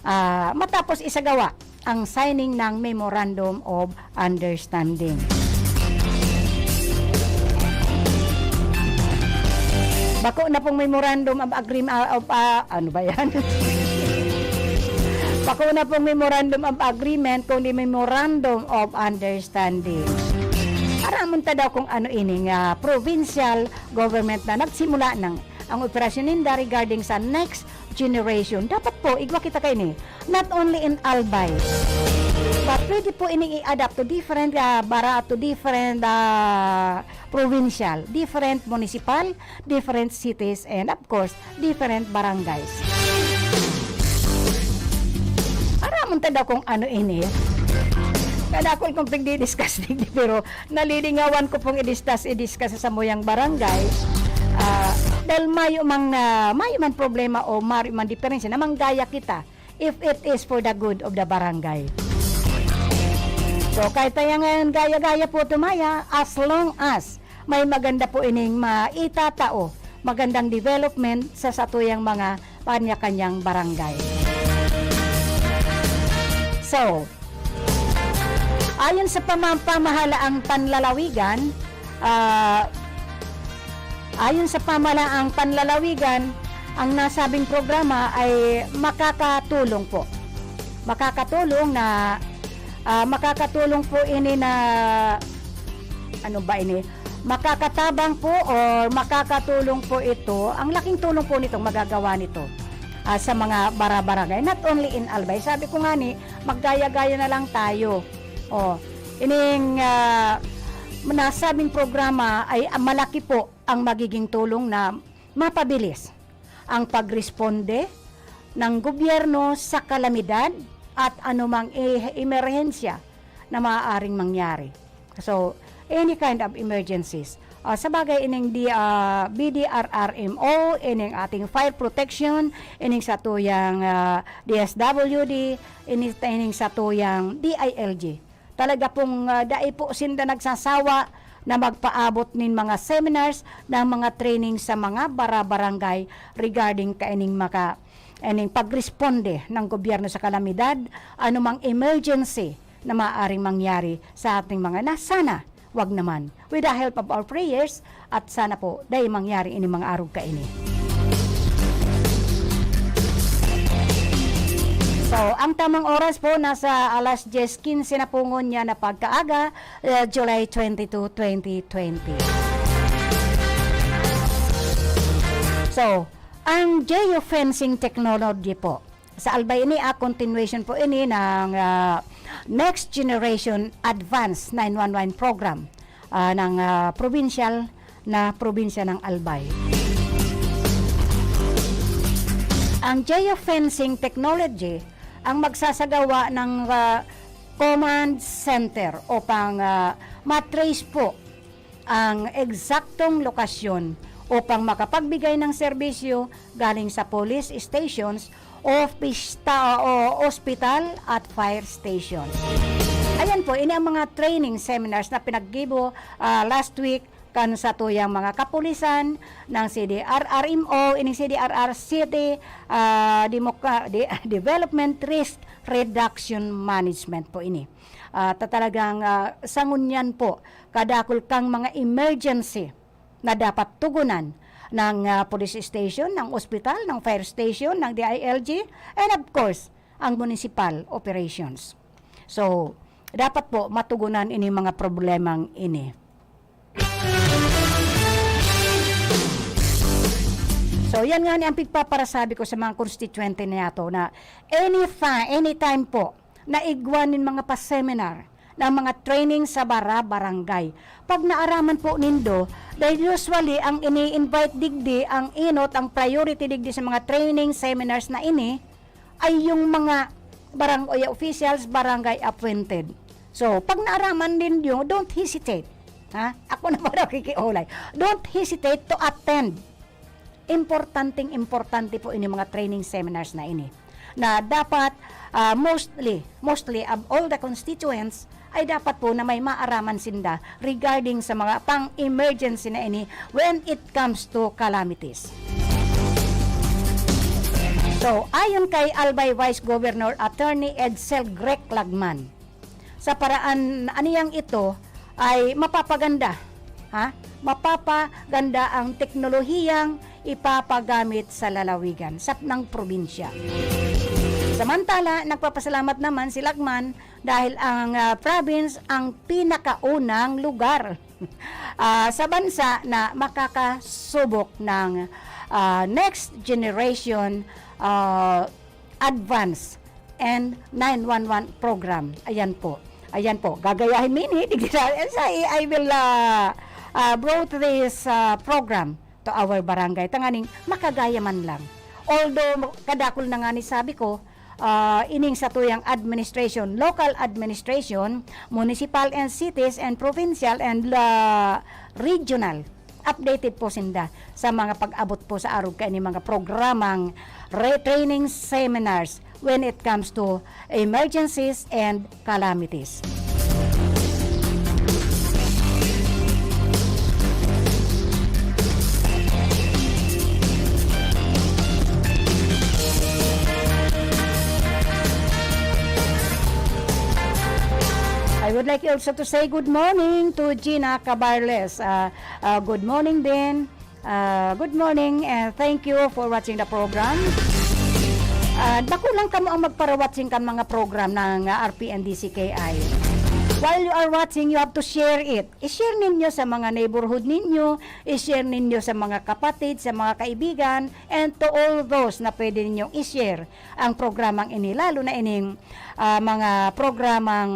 Ah, matapos isagawa ang signing ng Memorandum of Understanding. Bako na pong Memorandum of Agreement, ah, of, ah, ano ba yan? Bako na pong Memorandum of Agreement, kundi Memorandum of Understanding. Aramon ta daw kung ano ini nga provincial government na nagsimula ng ang operasyon ninda regarding sa next generation. Dapat po, igwa kita kaini. Not only in Albay, but pwede po ining i-adapt to different, ah, bara, to different, ah, provincial, different municipal, different cities, and of course, different barangays. Aramon ta daw kung ano ini. Kadakol kong pigdi-discuss digdi, pero nalilingawan ko pong i-discuss, i-discuss sa samuyang barangay. Ah, dahil mayo mang, ah, mayo man problema o mayo man diferensya na manggaya kita if it is for the good of the barangay. So, kahit tayo ngayon gaya-gaya po tumaya, as long as may maganda po ining maitatao, magandang development sa satuyang mga kanya-kanyang barangay. So, ayon sa pama-, pamahalaang panlalawigan, ah, ayon sa pamahalaang panlalawigan, ang nasabing programa ay makakatulong po. Makakatulong na, ah, makakatulong po ini na, ano ba ini? Makakatabang po or makakatulong po ito. Ang laking tulong po nitong magagawa nito, ah, sa mga barabarangay. Not only in Albay. Sabi ko nga ni, maggaya-gaya na lang tayo. Oh, ining, ah, nasabing programa ay, ah, malaki po ang magiging tulong na mapabilis ang pagresponde ng gobyerno sa kalamidad at anumang e-, emerhensya na maaaring mangyari. So, any kind of emergencies. Ah, sa bagay, ining di, ah, B D R R M O, ining ating fire protection, ining satuyang, ah, D S W D, ini-, ining satuyang D I L G. Talaga pong, ah, dai po sinda nagsasawa na magpaabot nin mga seminars, ng mga training sa mga bara-barangay regarding kaining maka-, ining pagresponde ng gobyerno sa kalamidad, anumang emergency na maaaring mangyari sa ating mga na-, sana, wag naman. With the help of our prayers, at sana po, dai mangyari ini mga arog kaini. So, ang tamang oras po, nasa alas dyes quince na po ngunyan na pagkaaga, eh, July twenty-two, twenty twenty. So, ang geofencing technology po, sa Albay ini, ah, continuation po ini ng, ah, Next Generation Advanced nine one one Program, ah, ng, ah, provincial na probinsya ng Albay. Ang geofencing technology ang magsasagawa ng, ah, command center upang, ah, matrace po ang eksaktong lokasyon upang makapagbigay ng serbisyo galing sa police stations, opista-, o ospital at fire stations. Ayan po, ini ang mga training seminars na pinaggibo, ah, last week kan satuyang mga kapulisan, ng C D R R M O, ining C D R R City, ah, Demoka-, De-, Development Risk Reduction Management po ini. Ah, ta-, talagang, ah, sa ngunyan po, kadakul kang mga emergency na dapat tugunan ng, ah, police station, ng ospital, ng fire station, ng D I L G, and of course, ang municipal operations. So, dapat po matugunan ini mga problemang ini. So, yan nga ni ang pigpaparasabi ko sa mga konstituyente niyato na any fa-, anytime po na igwa nin mga pa-seminar, ng mga training sa bara-barangay. Pag naaraman po nindo, dahil usually ang ini-invite digdi, ang inot, ang priority digdi sa mga training seminars na ini ay yung mga barangay officials, barangay appointed. So, pag naaraman ninyo, don't hesitate. Ha? Ako na ba nakikiulay? Don't hesitate to attend. Importanteng importante po ini mga training seminars na ini, na dapat, ah, mostly, mostly of all the constituents ay dapat po na may maaraman sinda regarding sa mga pang-emergency na ini when it comes to calamities. So, ayon kay Albay Vice Governor Attorney Edsel Grech Lagman, sa paraan na aniyang ito ay mapapaganda, ha? Mapapaganda ang teknolohiyang ipapagamit sa lalawigan sa, ng probinsya. Samantala, nagpapasalamat naman si Lagman dahil ang, ah, province ang pinakaunang lugar, ah, sa bansa na makakasubok ng, ah, next generation, ah, advance and nine one one program. Ayan po. Ayan po. Gagayahin mi ini. Digdi sa, sa, I, I will, ah, ah, brought this, ah, program to our barangay. Tanganing makagaya man lang. Although, kadakul na nga ni sabi ko, ah, ining satuyang administration, local administration, municipal and cities and provincial and, ah, regional, updated po sinda sa mga pag-abot po sa arog kaini mga programang retraining seminars when it comes to emergencies and calamities. I would like also to say good morning to Gina Cabarles. Ah, ah, good morning din. Ah, good morning and thank you for watching the program. Ah, bako lang kamo ang magpara-watching kan mga program ng, ah, R P N D C K I. While you are watching, you have to share it. I-share ninyo sa mga neighborhood ninyo, i-share ninyo sa mga kapatid, sa mga kaibigan, and to all those na pwede ninyong i-share ang programang ini, lalo na ining, ah, mga programang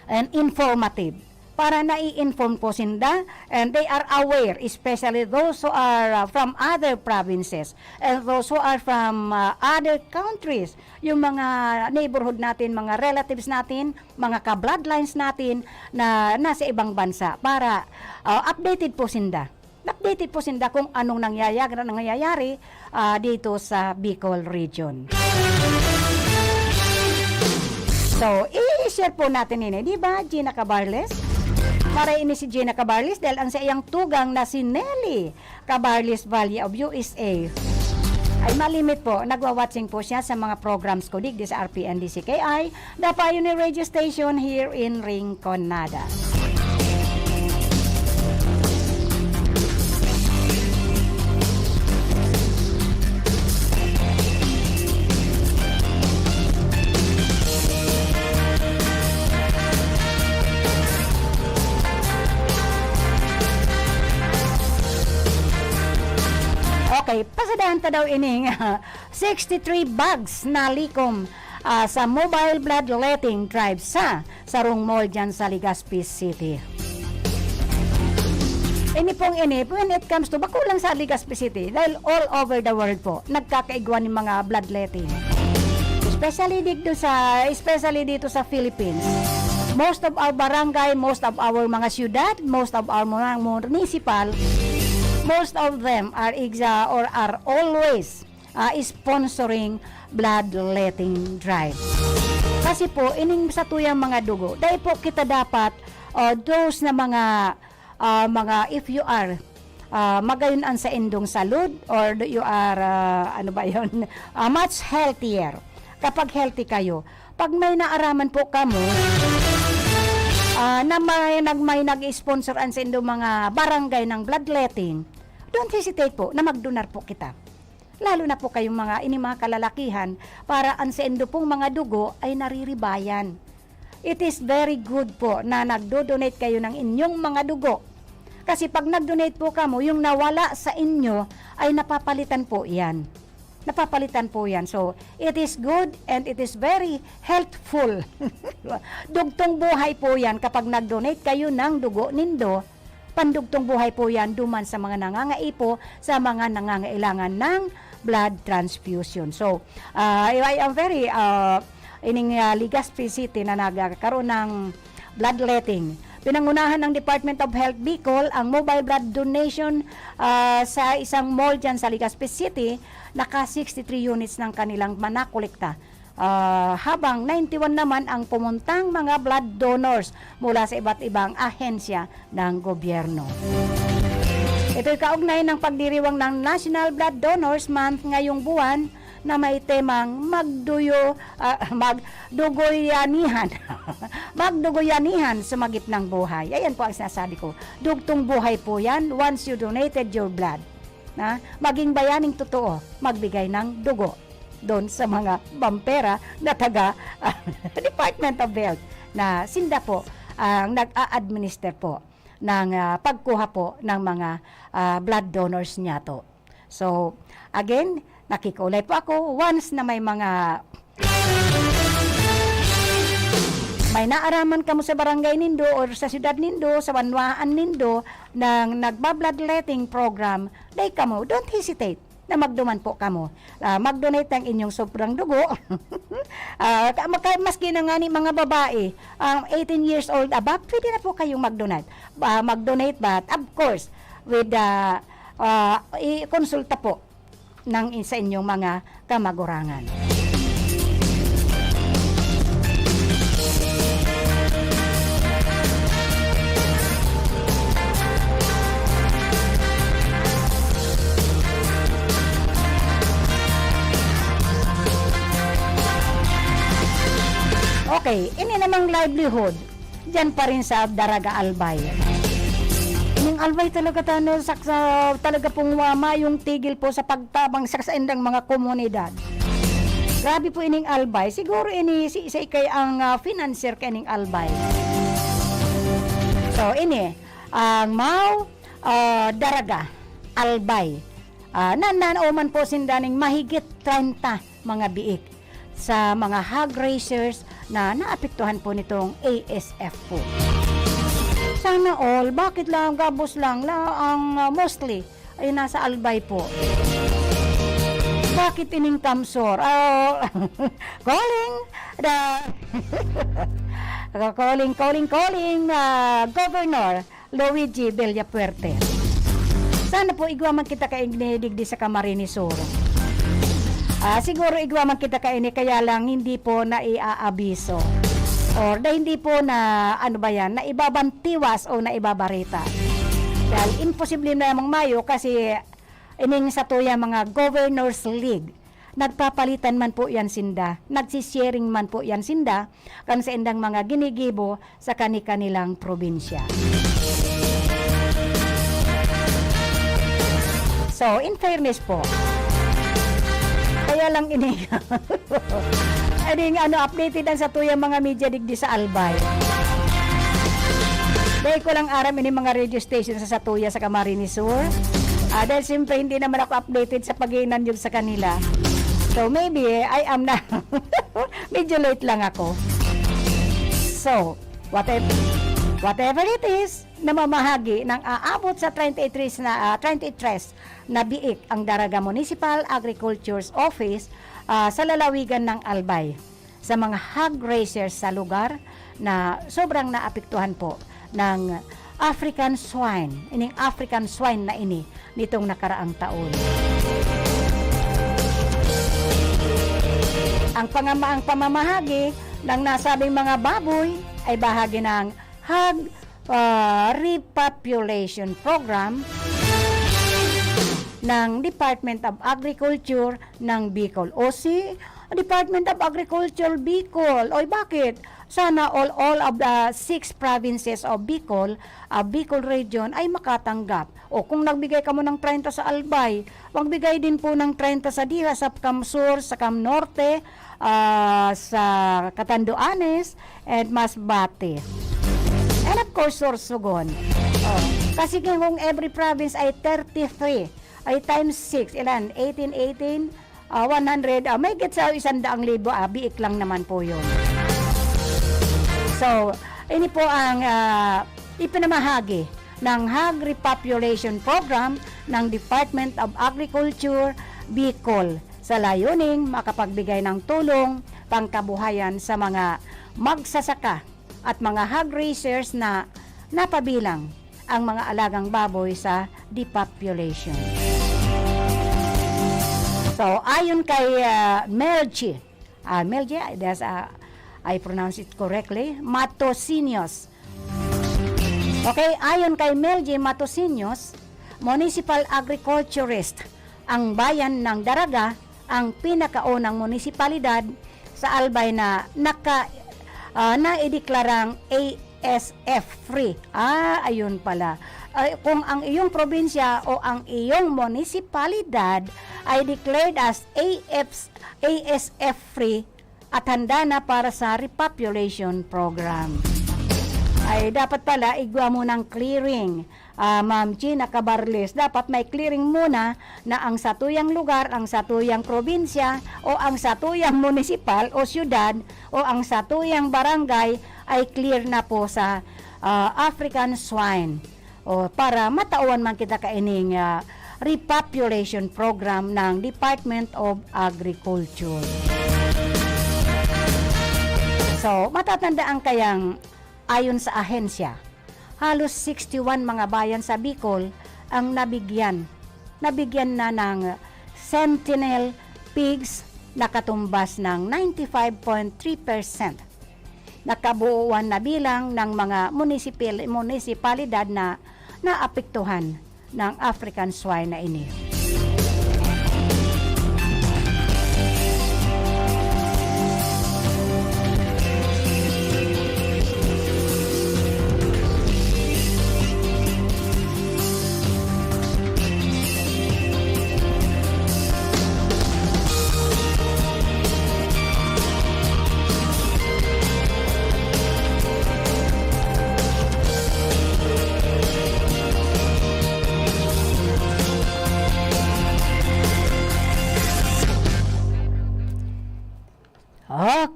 and informative. Para nai-inform po sinda and they are aware, especially those who are, uh, from other provinces and those who are from, uh, other countries, yung mga neighborhood natin, mga relatives natin, mga ka-bloodlines natin na nasa ibang bansa para, uh, updated po sinda. Updated po sinda kung anong nangyayag-, nangyayari, ah, dito sa Bicol Region. So, i-share po natin ini, di ba, Gina Cabarles? Para ini si Gina Cabarles dahil ang sa iyang tugang na si Nelly Cabarles Valle of U S A ay malimit po, nagwa-watching po siya sa mga programs ko digdi sa R P N D C K I, The Pioneer Radio Station here in Rinconada. Okay, pasadahan ta daw ining sixty-three bags na likom, ah, sa mobile bloodletting drive sa sarong mall dyan sa Legazpi City. Ini pong ini, when it comes to, bako lang sa Legazpi City, dahil all over the world po, nagkakaigwa ng mga bloodletting. Especially dito sa, especially dito sa Philippines. Most of our barangay, most of our mga syudad, most of our mga municipal, most of them are exa-, or are always ah, sponsoring bloodletting drive. Kasi po, ining satuyang mga dugo, dai po kita dapat, ah, those na mga, Ah, mga, if you are, ah, magayon an saindong salud, or do you are, ah, ano ba yon? Ah, much healthier. Kapag healthy kayo, pag may naaraman po kamo, ah, na may nag-, may nag-sponsor an saindong mga barangay ng bloodletting, don't hesitate po na magdonar po kita. Lalo na po kayong mga, ini mga kalalakihan, para an saindo pong mga dugo ay nariribayan. It is very good po na nagdo-donate kayo ng inyong mga dugo. Kasi pag nag-donate po kamo, yung nawala sa inyo ay napapalitan po yan. Napapalitan po yan. So, it is good and it is very healthful. Dugtong buhay po yan kapag nag-donate kayo ng dugo nindo. Pandugtong buhay po yan duman sa mga nangangaipo, sa mga nangangailangan ng blood transfusion. So, ah, I, I am very, ah, ining, ah, Legazpi City na nagkakaroon ng bloodletting. Pinangunahan ng Department of Health Bicol ang mobile blood donation, ah, sa isang mall dyan sa Legazpi City. Naka sixty-three units ng kanilang manakolekta. Ah, habang ninety-one naman ang pumuntang mga blood donors mula sa iba't ibang ahensya ng gobyerno. Ito'y kaugnay ng pagdiriwang ng National Blood Donors Month ngayong buwan na may temang magduyo, ah, magdugoyanihan. Magdugoyanihan, sumagip ng buhay. Ayan po ang sinasabi ko. Dugtong buhay po yan once you donated your blood. Na maging bayaning totoo, magbigay ng dugo doon sa mga bampera na taga Department of Health, na sinda po ang nag-a-administer po ng, ah, pagkuha po ng mga, ah, blood donors niyato. So, again, nakikiulay po ako once na may mga, may naaraman kamo sa barangay nindo or sa syudad nindo, sa banwaan nindo, ng nagba-bloodletting program, dai kamo, don't hesitate na magduman po kamo. Ah, mag-donate ng inyong sobrang dugo. Ah, ka-, maka-, maski na nga ni mga babae, um, eighteen years old above, pwede na po kayong mag-donate. Ah, mag-donate, but of course, with, ah, ah, i-konsulta po ng, sa inyong mga kamagurangan. Okay, ini namang livelihood, diyan pa rin sa Daraga Albay. Ining Albay talaga, tano, saksa, talaga pong wa-, mayong tigil po sa pagtabang sa saindang mga komunidad. Grabe po ining Albay. Siguro ini si, si ikay ang, ah, financier kaining Albay. So, ini, ang Mao, ah, Daraga Albay. Ah, na, na, nauman po sinda ning mahigit treinta mga biik sa mga hog raisers na naapektuhan po nitong A S F po. Sana all, bakit lang gabos lang la ang, ah, mostly ay nasa Albay po? Bakit ining CamSur? Ah, calling the calling, calling, calling, ah, Governor Luigi Villafuerte. Sana po igwa man kita kaini digdi sa Camarines Sur. Ah, siguro igwa man kita kaini, kaya lang hindi po naiaabiso. Or na hindi po na, ano ba yan, naibabantiwas o naibabarita. Dahil imposible na namang mayo kasi ining satuya mga Governors League, nagpapalitan man po yan sinda, nagsisharing man po yan sinda, kan saindang mga ginigibo sa kani-kanilang probinsya. So, in fairness po, kaya lang ini, ining ano, updated ang satuyang mga media digdi sa Albay. Dahil ko lang aram ini mga radio station sa satuya sa Camarines Sur. Ah, dahil siyempre hindi naman ako updated sa pag-iinanyog sa kanila. So maybe, I am na medyo late lang ako. So, whatever, whatever it is, namamahagi ng aabot sa treinta y tres na, ah, treinta y tres na biik ang Daraga Municipal Agriculture's Office, ah, sa lalawigan ng Albay, sa mga hog raisers sa lugar na sobrang naapektuhan po ng African swine, ining African swine na ini nitong nakaraang taon. Ang pangama-, ang pamamahagi ng nasabing mga baboy ay bahagi ng hog ah, repopulation program ng Department of Agriculture ng Bicol. O si Department of Agriculture Bicol. Oy, bakit? Sana all, all of the six provinces of Bicol, ah, Bicol Region ay makatanggap. O kung nagbigay kamo ng treinta sa Albay, magbigay din po ng treinta sa diha, sa Cam Sur, sa Cam Norte, ah, sa Catanduanes, and Masbate. And of course, Sorsogon. Oh, kasi kung every province ay thirty-three, ay times six, ilan? Eighteen, eighteen, ah, one hundred, ah, mahigit sa isang daang libo, ah, biik lang naman po yun. So, ini po ang, ah, ipinamahagi ng Hog Repopulation Program ng Department of Agriculture, Bicol, sa layuning makapagbigay ng tulong pangkabuhayan sa mga magsasaka at mga hog raisers na napabilang ang mga alagang baboy sa depopulation. So, ayon kay, ah, Melji, ah, Melji, that's, ah, I pronounce it correctly, Matosinios. Okay, ayon kay Melji Matosinios, municipal agriculturist, ang bayan ng Daraga ang pinakaunang munisipalidad sa Albay na naka-, ah, naideklarang A S F free. Ah, ayun pala. Ay, kung ang iyong probinsya o ang iyong munisipalidad ay declared as A F, A S F free, at handa na para sa repopulation program. Ay, dapat pala igwa mo ng clearing. Ah, Ma'am Gina Cabarles, dapat may clearing muna na ang satuyang lugar, ang satuyang probinsya, o ang satuyang munisipal o syudad, o ang satuyang barangay ay clear na po sa, ah, African swine. O, para matawan man kita kaining, ah, repopulation program ng Department of Agriculture. So, matatandaan kayang ayon sa ahensya, halos sixty-one mga bayan sa Bicol ang nabigyan, nabigyan na ng Sentinel Pigs na katumbas ng ninety-five point three percent na kabuuan na bilang ng mga munisipal-, munisipalidad na naapektuhan ng African swine na ini.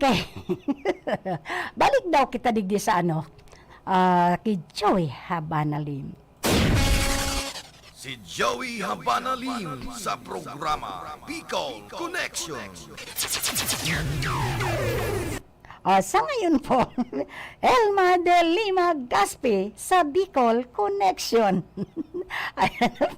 Okay. Balik daw kita digdi sa ano, ah, kay Joey Habana Lim. Si Joey Habana Lim sa programa Bicol Connection. Ah, sa ngayon po, Elma de Lima Gaspi sa Bicol Connection. Ayan po.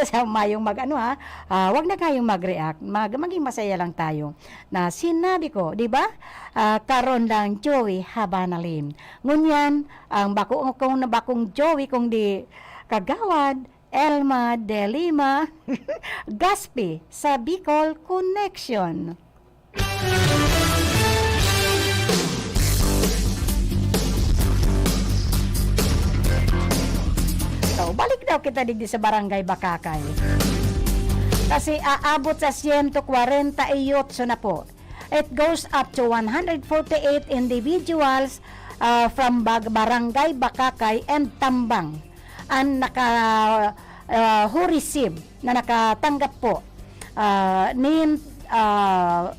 Sa mayong mag-ano ha, ah, wag na kayong mag-react. Mag-, maging masaya lang tayo. Na sinabi ko, di ba? Ah, karon lang Joey Habana Lim. Ngunyan, ang bako kong, bakong Joey, kung di Kagawad Elma de Lima Gaspi sa Bicol Connection. So, balik daw kita digdi sa Barangay Bakakay. Kasi aabot sa siyento kwarenta y otso na po. It goes up to one hundred forty-eight individuals, ah, from Bag-, Barangay Bakakay and Tambang an naka, ah, who receive, na nakatanggap po, ah, nin, ah,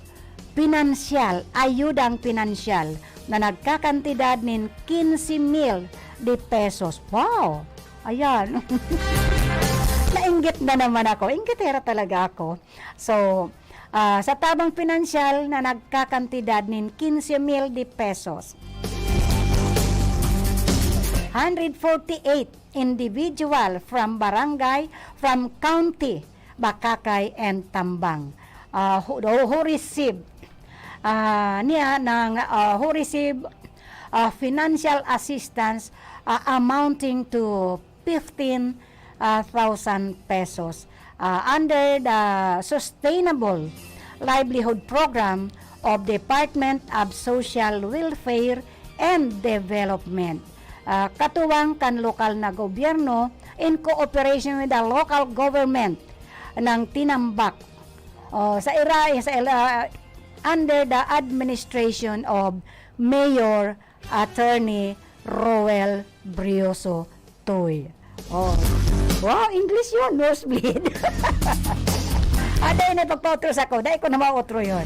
pinansyal, ayudang pinansyal na nagkakantidad nin quince mil de pesos. Wow! Ayan. Nainggit na naman ako. Inggitera talaga ako. So, ah, sa tabang pinansyal na nagkakantidad nin quince mil de pesos. Hundred forty-eight individual from barangay, from county, Bakakay and Tambang, ah, who, who receive, ah, niya ng, ah, who receive, ah, financial assistance ah, amounting to fifteen thousand pesos, ah, under the Sustainable Livelihood Program of Department of Social Welfare and Development, ah, katuwang kan lokal na gobyerno in cooperation with the local government ng Tinambac. Oh, sa ira-, sa ila-, under the administration of Mayor Attorney Roel Brioso Tuy. Oh. Wow, English yun, nosebleed. Aday na pagpautro sa ko, dai ko na mautro yun.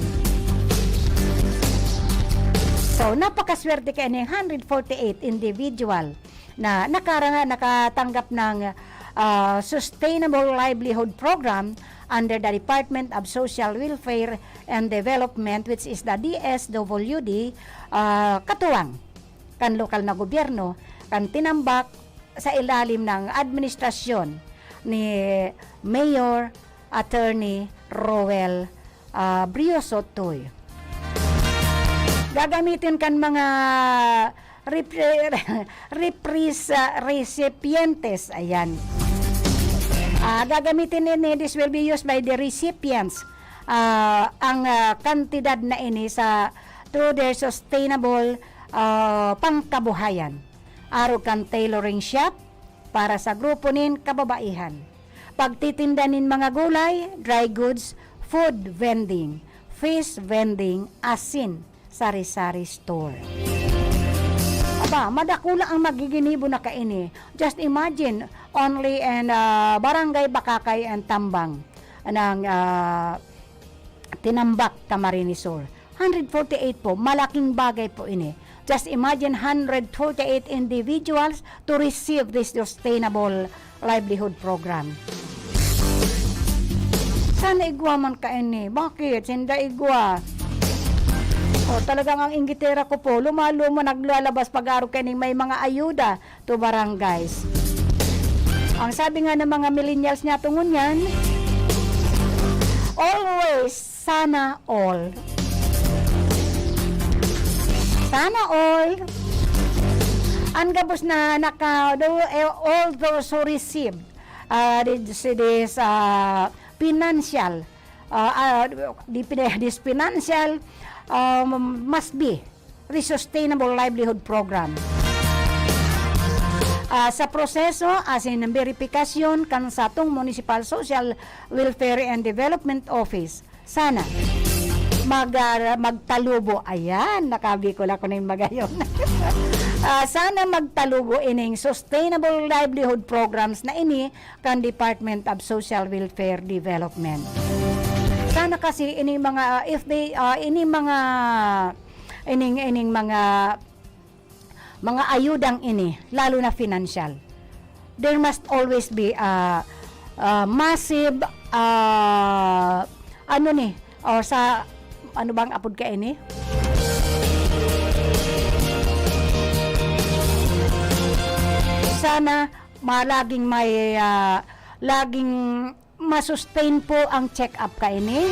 So, napakaswerte kaya ning hundred forty-eight individual na nakaranga-, nakatanggap ng, ah, Sustainable Livelihood Program under the Department of Social Welfare and Development, which is the D S W D, ah, katuwang kan lokal na gobyerno, kan Tinambac, sa ilalim ng administrasyon ni Mayor Attorney Roel, ah, Brioso Tuy. Gagamitin kan mga repre-, repres-, ah, recipientes. Ayan. Ah, gagamitin ini, this will be used by the recipients, ah, ang, ah, kantidad na ini sa, to their sustainable, ah, pangkabuhayan. Arog kan tailoring shop para sa grupo nin kababaihan. Pagtitinda nin mga gulay, dry goods, food vending, fish vending, asin, sari-sari store. Aba, madakula ang magiginibo na kaini. Just imagine, only in, ah, Barangay Bakakay and Tambang ng, ah, Tinambac, Camarines Sur. Hundred forty-eight po, malaking bagay po ini. Just imagine, hundred forty-eight individuals to receive this sustainable livelihood program. Sana igwa man kaini. Bakit? Sinda igwa. O, talagang ang inggitera ko po, lumalo mo naglalabas pag-arog kaining may mga ayuda to barangays. Ang sabi nga ng mga millennials niya tungon yan, always sana all. Sana all. Ang gabos na naka, do, eh, all those who receive, ah, this, this, ah, financial, ah, ah, di pina-, this financial, um, must be the Sustainable Livelihood Program. Ah, sa proseso asin verifikasyon kan satong Municipal Social Welfare and Development Office, sana mag-, ah, magtalubo. Ayan, naka-Bicol ako na yung magayon. Ah, sana magtalubo ining sustainable livelihood programs na ini kan Department of Social Welfare Development. Sana kasi ini mga, ah, if they, ah, ini mga, ining, ining mga, mga ayudang ini, lalo na financial, there must always be a, a massive, ah, ano ni, o sa, ano bang apod kaini? Sana ma-, laging may, ah, laging ma-sustain po ang check-up kaini.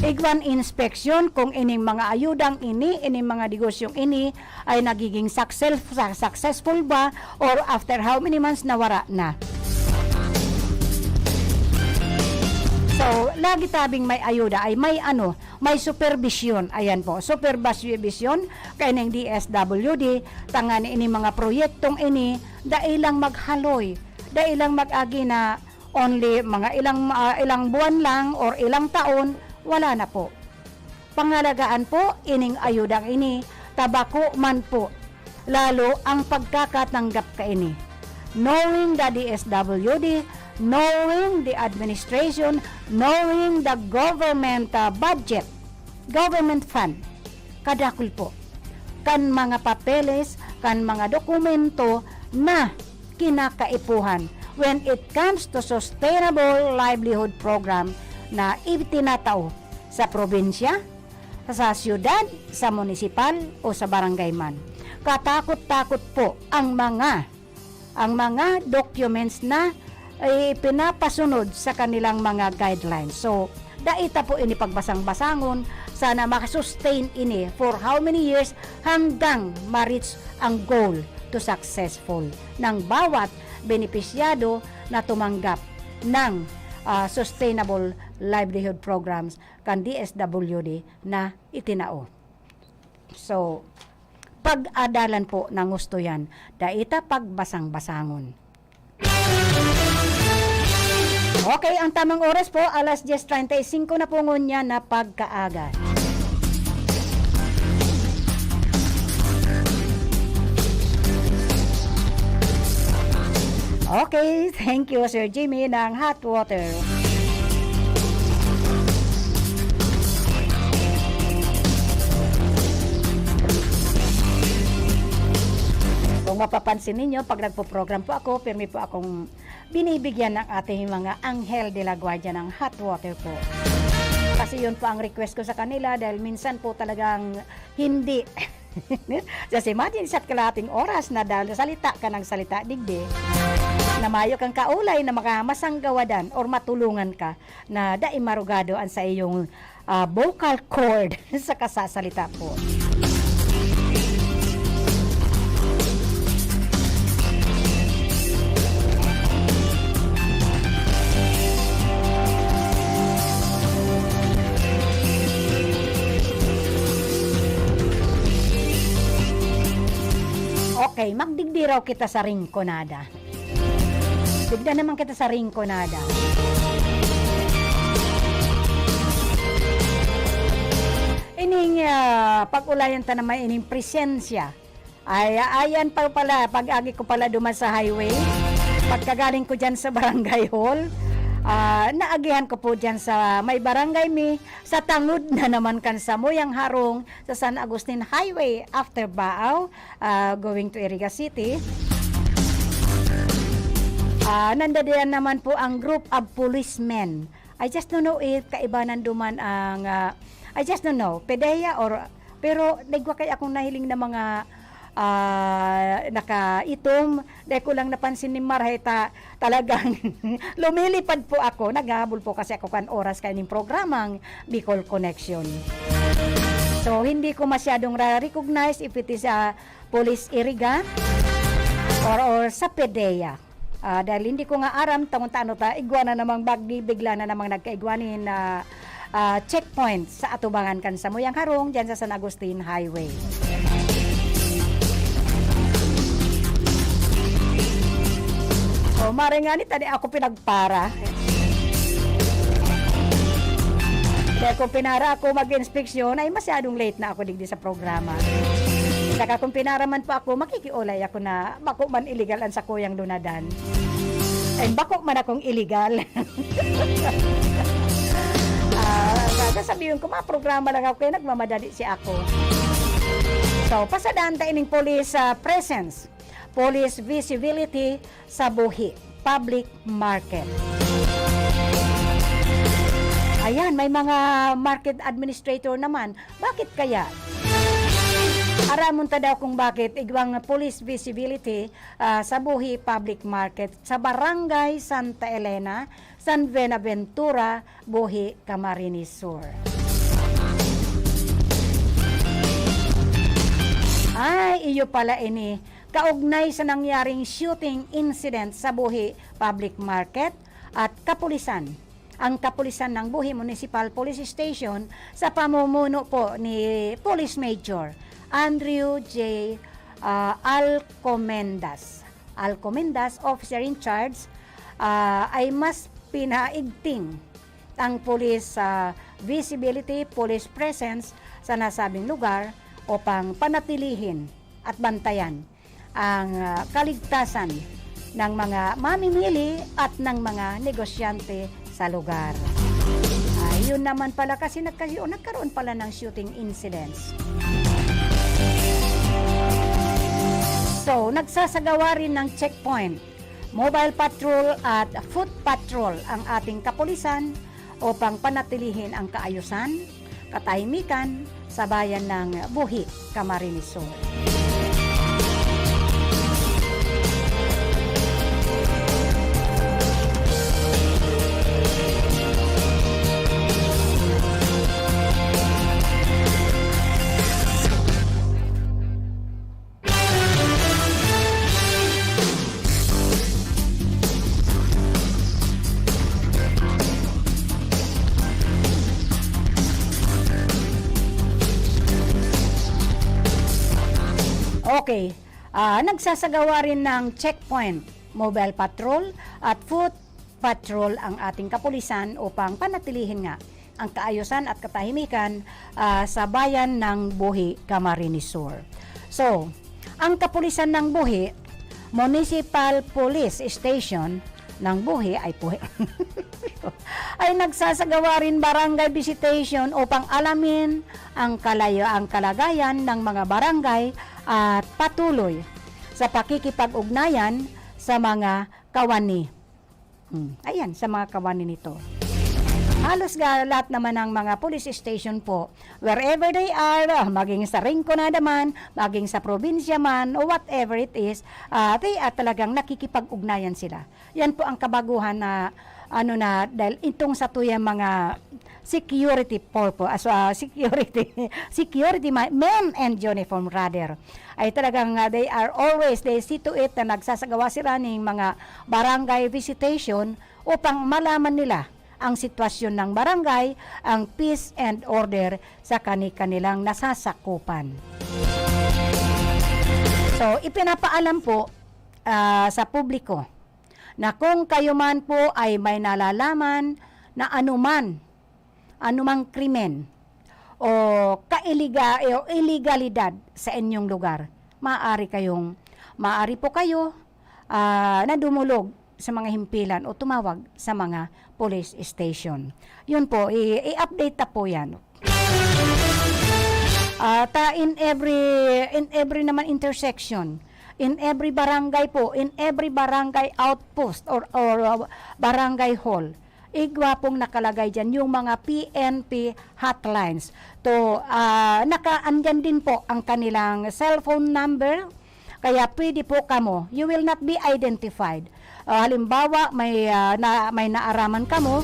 Igwan inspeksyon kung ining mga ayudang ini, ining mga negosyong ini ay nagiging success-, sa-, successful ba, or after how many months nawara na. So, lagi tabing may ayuda ay may ano, may supervision. Ayan po, supervision kaining D S W D, tanganing ining mga proyektong ini, dai lang maghaloy, dai lang mag-agi na only mga ilang, ah, ilang buwan lang or ilang taon, wala na po. Pangalagaan po ining ayudang ini, ta bako man po lalo ang pagkakatanggap kaini. Knowing the D S W D, knowing the administration, knowing the government, ah, budget, government fund, kadakul po kan mga papeles, kan mga dokumento na kinakaipuhan when it comes to sustainable livelihood program na itinatao sa probinsya, sa siyudad, sa munisipal o sa barangay man. Katakot-takot po ang mga, ang mga documents na ipinapasunod sa kanilang mga guidelines. So, Dai ta po ini pagbasang-basangon, sana makasustain ini for how many years hanggang ma-reach ang goal to successful ng bawat benepisyado na tumanggap ng, ah, sustainable livelihood programs kan D S W D na itinao. So, pag-adalan po ng gusto yan, dai ta pagbasang-basangon. Okay, ang tamang oras po, alas dyes treinta y cinco na po ngunyan na pagkaaga. Okay, thank you, Sir Jimmy, ng hot water. Kung mapapansin ninyo, pag nagpo-program po ako, pirmi po akong binibigyan ng ating mga anghel de la guardia ng hot water po. Kasi yun po ang request ko sa kanila dahil minsan po talagang hindi. Just imagine, isa't kalahating oras na dahil salita ka ng salita digdi na mayo kang kaulay na makamasanggawadan or matulungan ka na dai marugado ang sa iyong, ah, vocal cord sa kasasalita po. Okay, magdigdi raw kita sa Rinconada. Tignan naman kita sa Rinconada. Ining, ah, pag-ulayan ta naman ining presensya. Ay, ayan pa pala, pag-agi ko pala duman sa highway. Pagkagaling ko dyan sa barangay hall, ah, naagihan ko po dyan sa may barangay mi, sa tangod na naman kan samuyang harong sa San Agustin Highway after Baao, ah, going to Iriga City. Ah, nandadiyan naman po ang group of policemen. I just don't know if kaibanan duman ang, ah, I just don't know, PDEA or, pero nagwa kay akong nahiling na mga, ah, nakaitom. Dahil ko lang napansin ni Marhay ta, talagang lumilipad po ako. Naghahabol po kasi ako kan oras kaining programang Bicol Connection. So, hindi ko masyadong ra-recognize if it is a Police Iriga or, or sa PDEA. Ah, dahil hindi ko nga aram, tungod ta ano ta, igwa na namang bagdi, bigla na namang nagkaigwa nin, ah, ah, checkpoint sa atubangan kan samuyang harong, dyan sa San Agustin Highway. O, maray nga ni, tani ako pinagpara. Dahil kung pinara ako mag-inspeksyon, ay masyadong late na ako digdi sa programa. Saka kung pinara man po ako, makikiulay ako na bako man illegal ang sakuyang lunadan. Ay, bako man akong illegal. Ah, sasabihin ko, mga programa lang ako, kaya nagmamadali si ako. So, pasadahan ta ining police, ah, presence, police visibility sa buhi, public market. Ayan, may mga market administrator naman. Bakit kaya? Aramon ta daw kung bakit igwang police visibility, ah, sa buhi public market sa Barangay Santa Elena, San Buenaventura, Buhi, Camarines Sur. Ay, iyo pala ini. Kaugnay sa nangyaring shooting incident sa Buhi Public Market at kapulisan, ang kapulisan ng Buhi Municipal Police Station sa pamumuno po ni Police Major Andrew J, ah, Alcomendas. Alcomendas, officer in charge, ah, ay mas pinaigting ang police, ah, visibility, police presence sa nasabing lugar upang panatilihin at bantayan ang, ah, kaligtasan ng mga mamimili at ng mga negosyante sa lugar. Ayun naman pala kasi nagka-, o nagkaroon pala ng shooting incidents. So, nagsasagawa rin ng checkpoint, mobile patrol at foot patrol ang ating kapulisan upang panatilihin ang kaayusan, katahimikan sa bayan ng Buhi, Camarines Sur. Okay, ah, nagsasagawa rin ng checkpoint, mobile patrol at foot patrol ang ating kapulisan upang panatilihin nga ang kaayusan at katahimikan, ah, sa bayan ng Buhi, Camarines Sur. So, ang kapulisan ng Buhi, Municipal Police Station ng Buhi, ay Buhi, ay nagsasagawa rin barangay visitation upang alamin ang kalayo-, ang kalagayan ng mga barangay at patuloy sa pakikipag-ugnayan sa mga kawani. Hmm, ayan, sa mga kawani nito. Halos ga-, lahat naman ng mga police station po, wherever they are, ah, maging sa Rinconada man, maging sa probinsya man, o whatever it is, ah, they are talagang nakikipag-ugnayan sila. Yan po ang kabaguhan na, ano na, dahil itong sa tuyang mga security purpose, ah, so, ah, security, security ma-, men and uniform rather, ay talagang, ah, they are always, they see to it na nagsasagawa sila ning mga barangay visitation upang malaman nila ang sitwasyon ng barangay, ang peace and order sa kani-kanilang nasasakupan. So, ipinapaalam po, ah, sa publiko na kung kayo man po ay may nalalaman na anuman, anumang krimen o kailiga-, o ilegalidad sa inyong lugar, maaari kayong, maaari po kayo, ah, na dumulog sa mga himpilan o tumawag sa mga police station. Yun po, i-, i-update ta po yan. Ah, ta in every, in every naman intersection, in every barangay po, in every barangay outpost or, or, uh, barangay hall, igwa pong nakalagay diyan yung mga P N P hotlines. To, ah, naka-, andyan din po ang kanilang cellphone number, kaya pwede po kamo, you will not be identified. Ah, halimbawa, may, ah, na, may naaraman kamo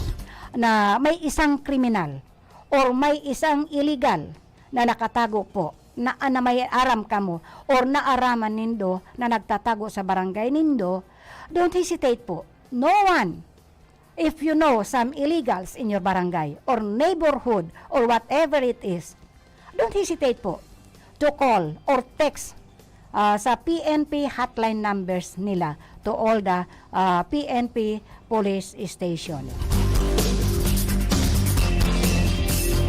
na may isang kriminal or may isang illegal na nakatago po, na, na may aram kamo or naaraman nindo na nagtatago sa barangay nindo, don't hesitate po. No one, if you know some illegals in your barangay or neighborhood or whatever it is, don't hesitate po to call or text, ah, sa P N P hotline numbers nila to all the, ah, P N P police station.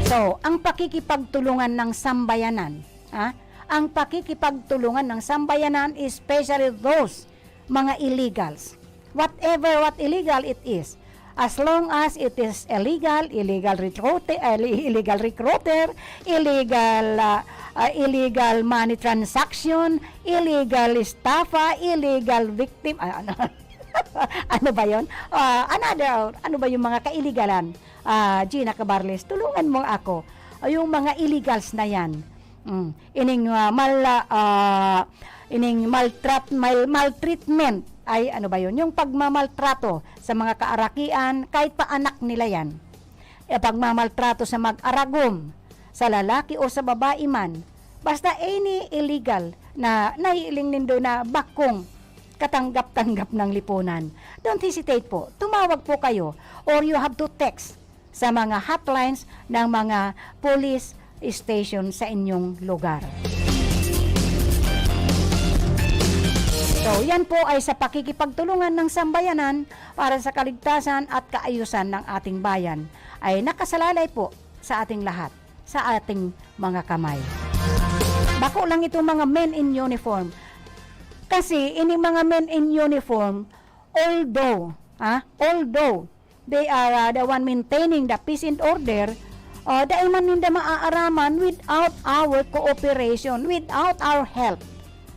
So, ang pakikipagtulungan ng sambayanan, ah, ang pakikipagtulungan ng sambayanan, especially those mga illegals. Whatever what illegal it is, as long as it is illegal, illegal recruiter, ah, illegal recruiter, illegal, ah, ah, illegal money transaction, illegal estafa, illegal victim, ah, ano, ano ba yon? Ah, another, ano ba yung mga kailigalan? Ah, Gina Cabarles, tulungan mo ako. Ah, yung mga illegals na yan. Mm. Ining, ah, mal-, ah, ining maltrat-, mal-, maltreatment, ay ano ba yun? Yung pagmamaltrato sa mga kaarakian, kahit pa anak nila yan. E, pagmamaltrato sa mag-aragom, sa lalaki o sa babae man. Basta any illegal na nahiling nindo na bakong katanggap-tanggap ng lipunan. Don't hesitate po. Tumawag po kayo or you have to text sa mga hotlines ng mga police station sa inyong lugar. So, yan po ay sa pakikipagtulungan ng sambayanan para sa kaligtasan at kaayusan ng ating bayan ay nakasalalay po sa ating lahat, sa ating mga kamay. Bako lang itong mga men in uniform. Kasi ini mga men in uniform, although, ah, although they are, ah, the one maintaining the peace and order, ah, dai man ninda maaaraman without our cooperation, without our help.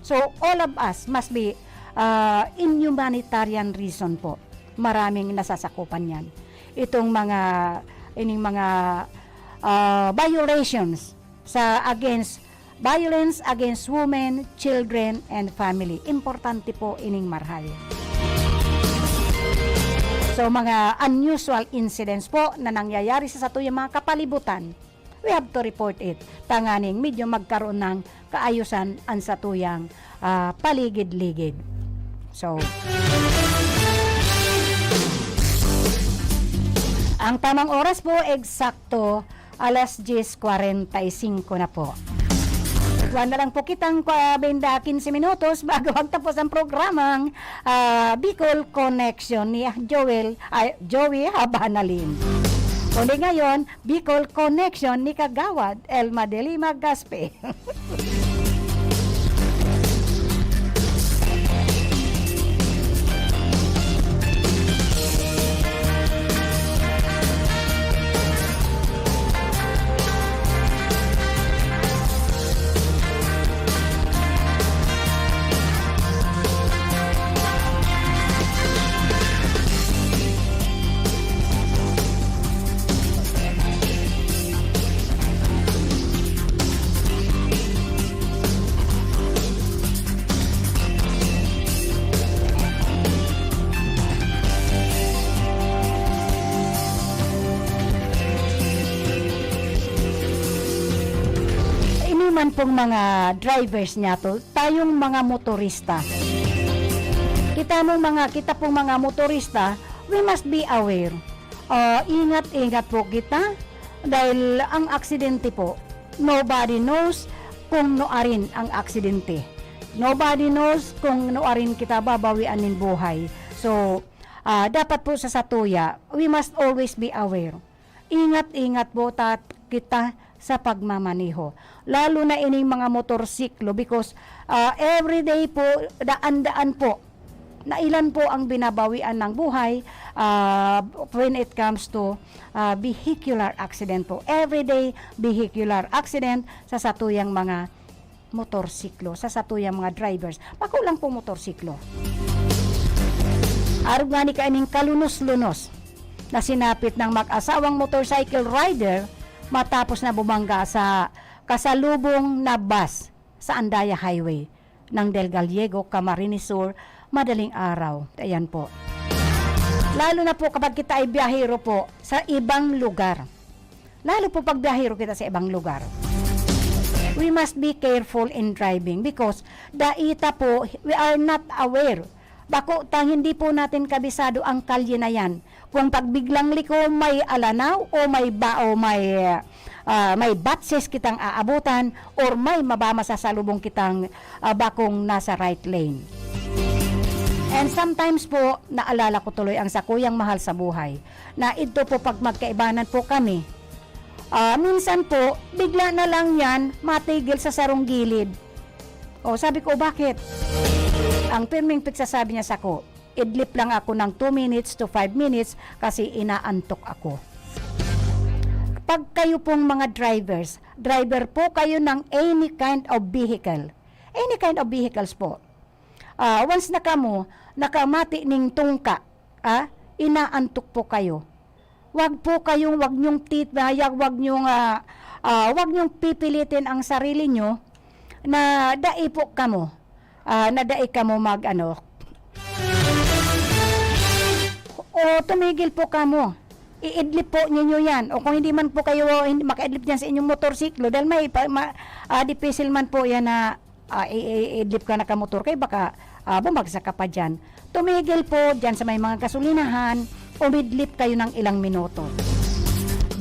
So, all of us must be, ah, in humanitarian reason po. Maraming nasasakupan yan. Itong mga, ining mga, ah, violations sa against, violence against women, children, and family. Importante po ining marhay. So, mga unusual incidents po na nangyayari sa satuyang mga kapalibutan, we have to report it. Tanganing medyo magkaroon ng kaayusan ang satuyang, ah, paligid-ligid. So, ang tamang oras po, eksakto, alas diyes kwarenta y singko na po. Kuwan na lang po kitang, ah, benda, quince minutos bago magtapos ang programang, ah, Bicol Connection ni Joel, ay, Joey Habanalin. Kundi ngayon, Bicol Connection ni Kagawad Elma de Lima Gaspe. Ini man pong mga drivers niya to, tayong mga motorista. Kita mong mga, kita pong mga motorista, we must be aware. Ah, ingat-ingat po kita dahil ang aksidente po, nobody knows kung nuarin ang aksidente. Nobody knows kung nuarin kita babawian nin buhay. So, ah, dapat po sa satuya, we must always be aware. Ingat-ingat po ta-, kita sa pagmamaneho. Lalo na ining mga motorsiklo because, ah, everyday po, daan-daan po, nailan po ang binabawian ng buhay, ah, when it comes to, ah, vehicular accident po. Everyday vehicular accident sa satuyang mga motorsiklo, sa satuyang mga drivers. Bako lang pong motorsiklo. Arog ngani kaining kalunos-lunos na sinapit ng mag-asawang motorcycle rider matapos na bumangga sa kasalubong na bus sa Andaya Highway ng Del Gallego, Camarines Sur, madaling araw. Ayan po. Lalo na po kapag kita ay biyahero po sa ibang lugar. Lalo po pag biyahero kita sa ibang lugar. We must be careful in driving because dai ta po, we are not aware. Bako ta, hindi po natin kabisado ang kalye na yan. Kung pagbiglang liko, may alanaw o may ba-, o may, ah, may batses kitang aabutan or may mabamasasalubong kitang, ah, bakong nasa right lane. And sometimes po, naalala ko tuloy ang sakuyang mahal sa buhay na idto po pag magkaibanan po kami. Ah, minsan po, bigla na lang yan matigil sa sarong gilid. O, sabi ko, "Bakit?" Ang pirming pigsasabi niya sako, "Idlip lang ako ng two minutes to five minutes kasi inaantok ako." Pag kayo pong mga drivers, driver po kayo ng any kind of vehicle. Any kind of vehicles po. Ah, once na kamo nakamati ning tungka, ah, inaantok po kayo. Wag po kayong, wag niyong tit-, ah, wag niyong, ah, ah, wag niyong pipilitin ang sarili niyo na dai po kamo, ah, na dai kamo mag-ano, o tumigil po kamo. Iidlip po ninyo yan. O kung hindi man po kayo, hindi makaidlip dyan sa inyong motorsiklo, dahil may pa-, ma-, ah, dipisil man po yan na, ah, i-, i-, iidlip ka na ka motor kayo, baka, ah, bumagsak ka pa dyan. Tumigil po dyan sa may mga gasolinahan, umidlip kayo ng ilang minuto.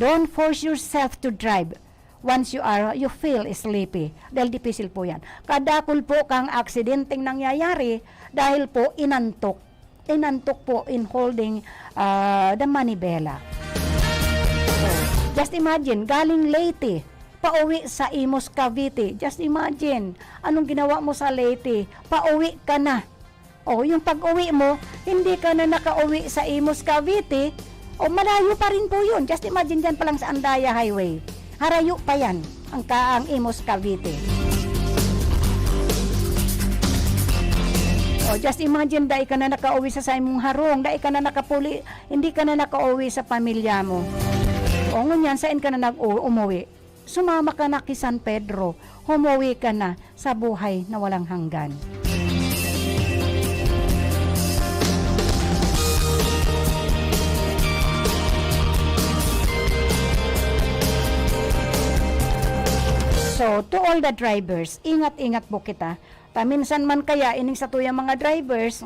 Don't force yourself to drive once you are, you feel sleepy. Dahil dipisil po yan. Kadakul po kang aksidenteng nangyayari dahil po inantok. Inantok po in holding, ah, the manibela. So, just imagine, galing Leyte, pauwi sa Imus, Cavite. Just imagine, anong ginawa mo sa Leyte? Pauwi ka na. O, yung pag-uwi mo, hindi ka na nakauwi sa Imus, Cavite. O, malayo pa rin po yun. Just imagine dyan pa lang sa Andaya Highway. Harayo pa yan, ang ka-, ang Imus, Cavite. O, just imagine, dai ka na nakauwi sa saimong harong, dai ka na nakapuli, hindi ka na nakauwi sa pamilya mo. O, ngunyan, saan ka na nag-u-, umuwi? Sumama ka na ki San Pedro, humuwi ka na sa buhay na walang hanggan. So, to all the drivers, ingat-ingat po kita. Ta minsan man kaya, ining satuyang mga drivers,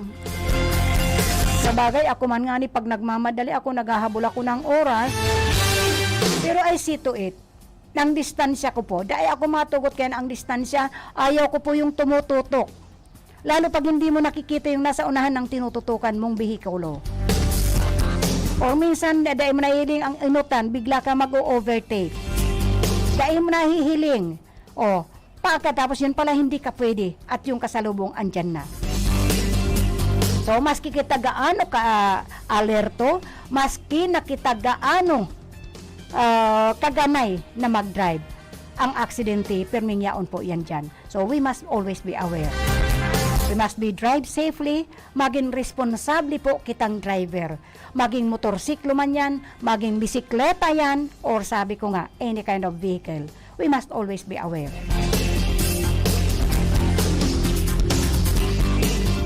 sa bagay, ako man ngani, pag nagmamadali ako, naghahabol ako ng oras. Pero I see to it. Ang distansya ko po, dai ako matugot kaya ang distansya, ayaw ko po yung tumututok. Lalo pag hindi mo nakikita yung nasa unahan ng tinututukan mong behikulo. Or minsan, da-, dai mo nahihiling ang inutan, bigla ka mag-o-overtake. Dai mo nahihiling. O, pagkatapos yun pala, hindi ka pwede at yung kasalubong andyan na. So, maski kita gaano ka, ah, alerto, maski na kita gaano, ah, kaganay na mag-drive, ang aksidente, pirming yaon po yan dyan. So, we must always be aware. We must be drive safely, maging responsable po kitang driver. Maging motorsiklo man yan, maging bisikleta yan, or sabi ko nga, any kind of vehicle. We must always be aware.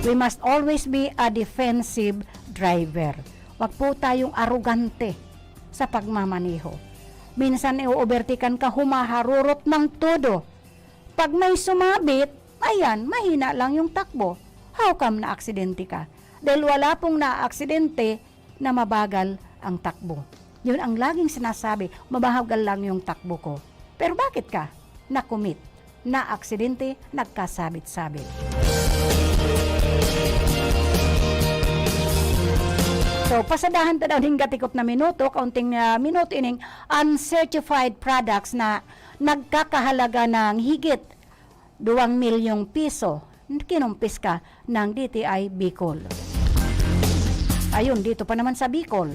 We must always be a defensive driver. Wag po tayong arogante sa pagmamaneho. Minsan, i-overtakean ka, humaharurot ng todo. Pag may sumabit, ayan, mahina lang yung takbo. How come na-aksidente ka? Dahil wala pong na-aksidente na mabagal ang takbo. Yun ang laging sinasabi, "Mabagal lang yung takbo ko." Pero bakit ka na-commit, na-aksidente, nagkasabit-sabit? So, pasadahan ta daw ning gatikot na minuto, kaunting, ah, minuto ining uncertified products na nagkakahalaga ng higit duwang milyong piso, kinumpiska ng D T I Bicol. Ayun, dito pa naman sa Bicol.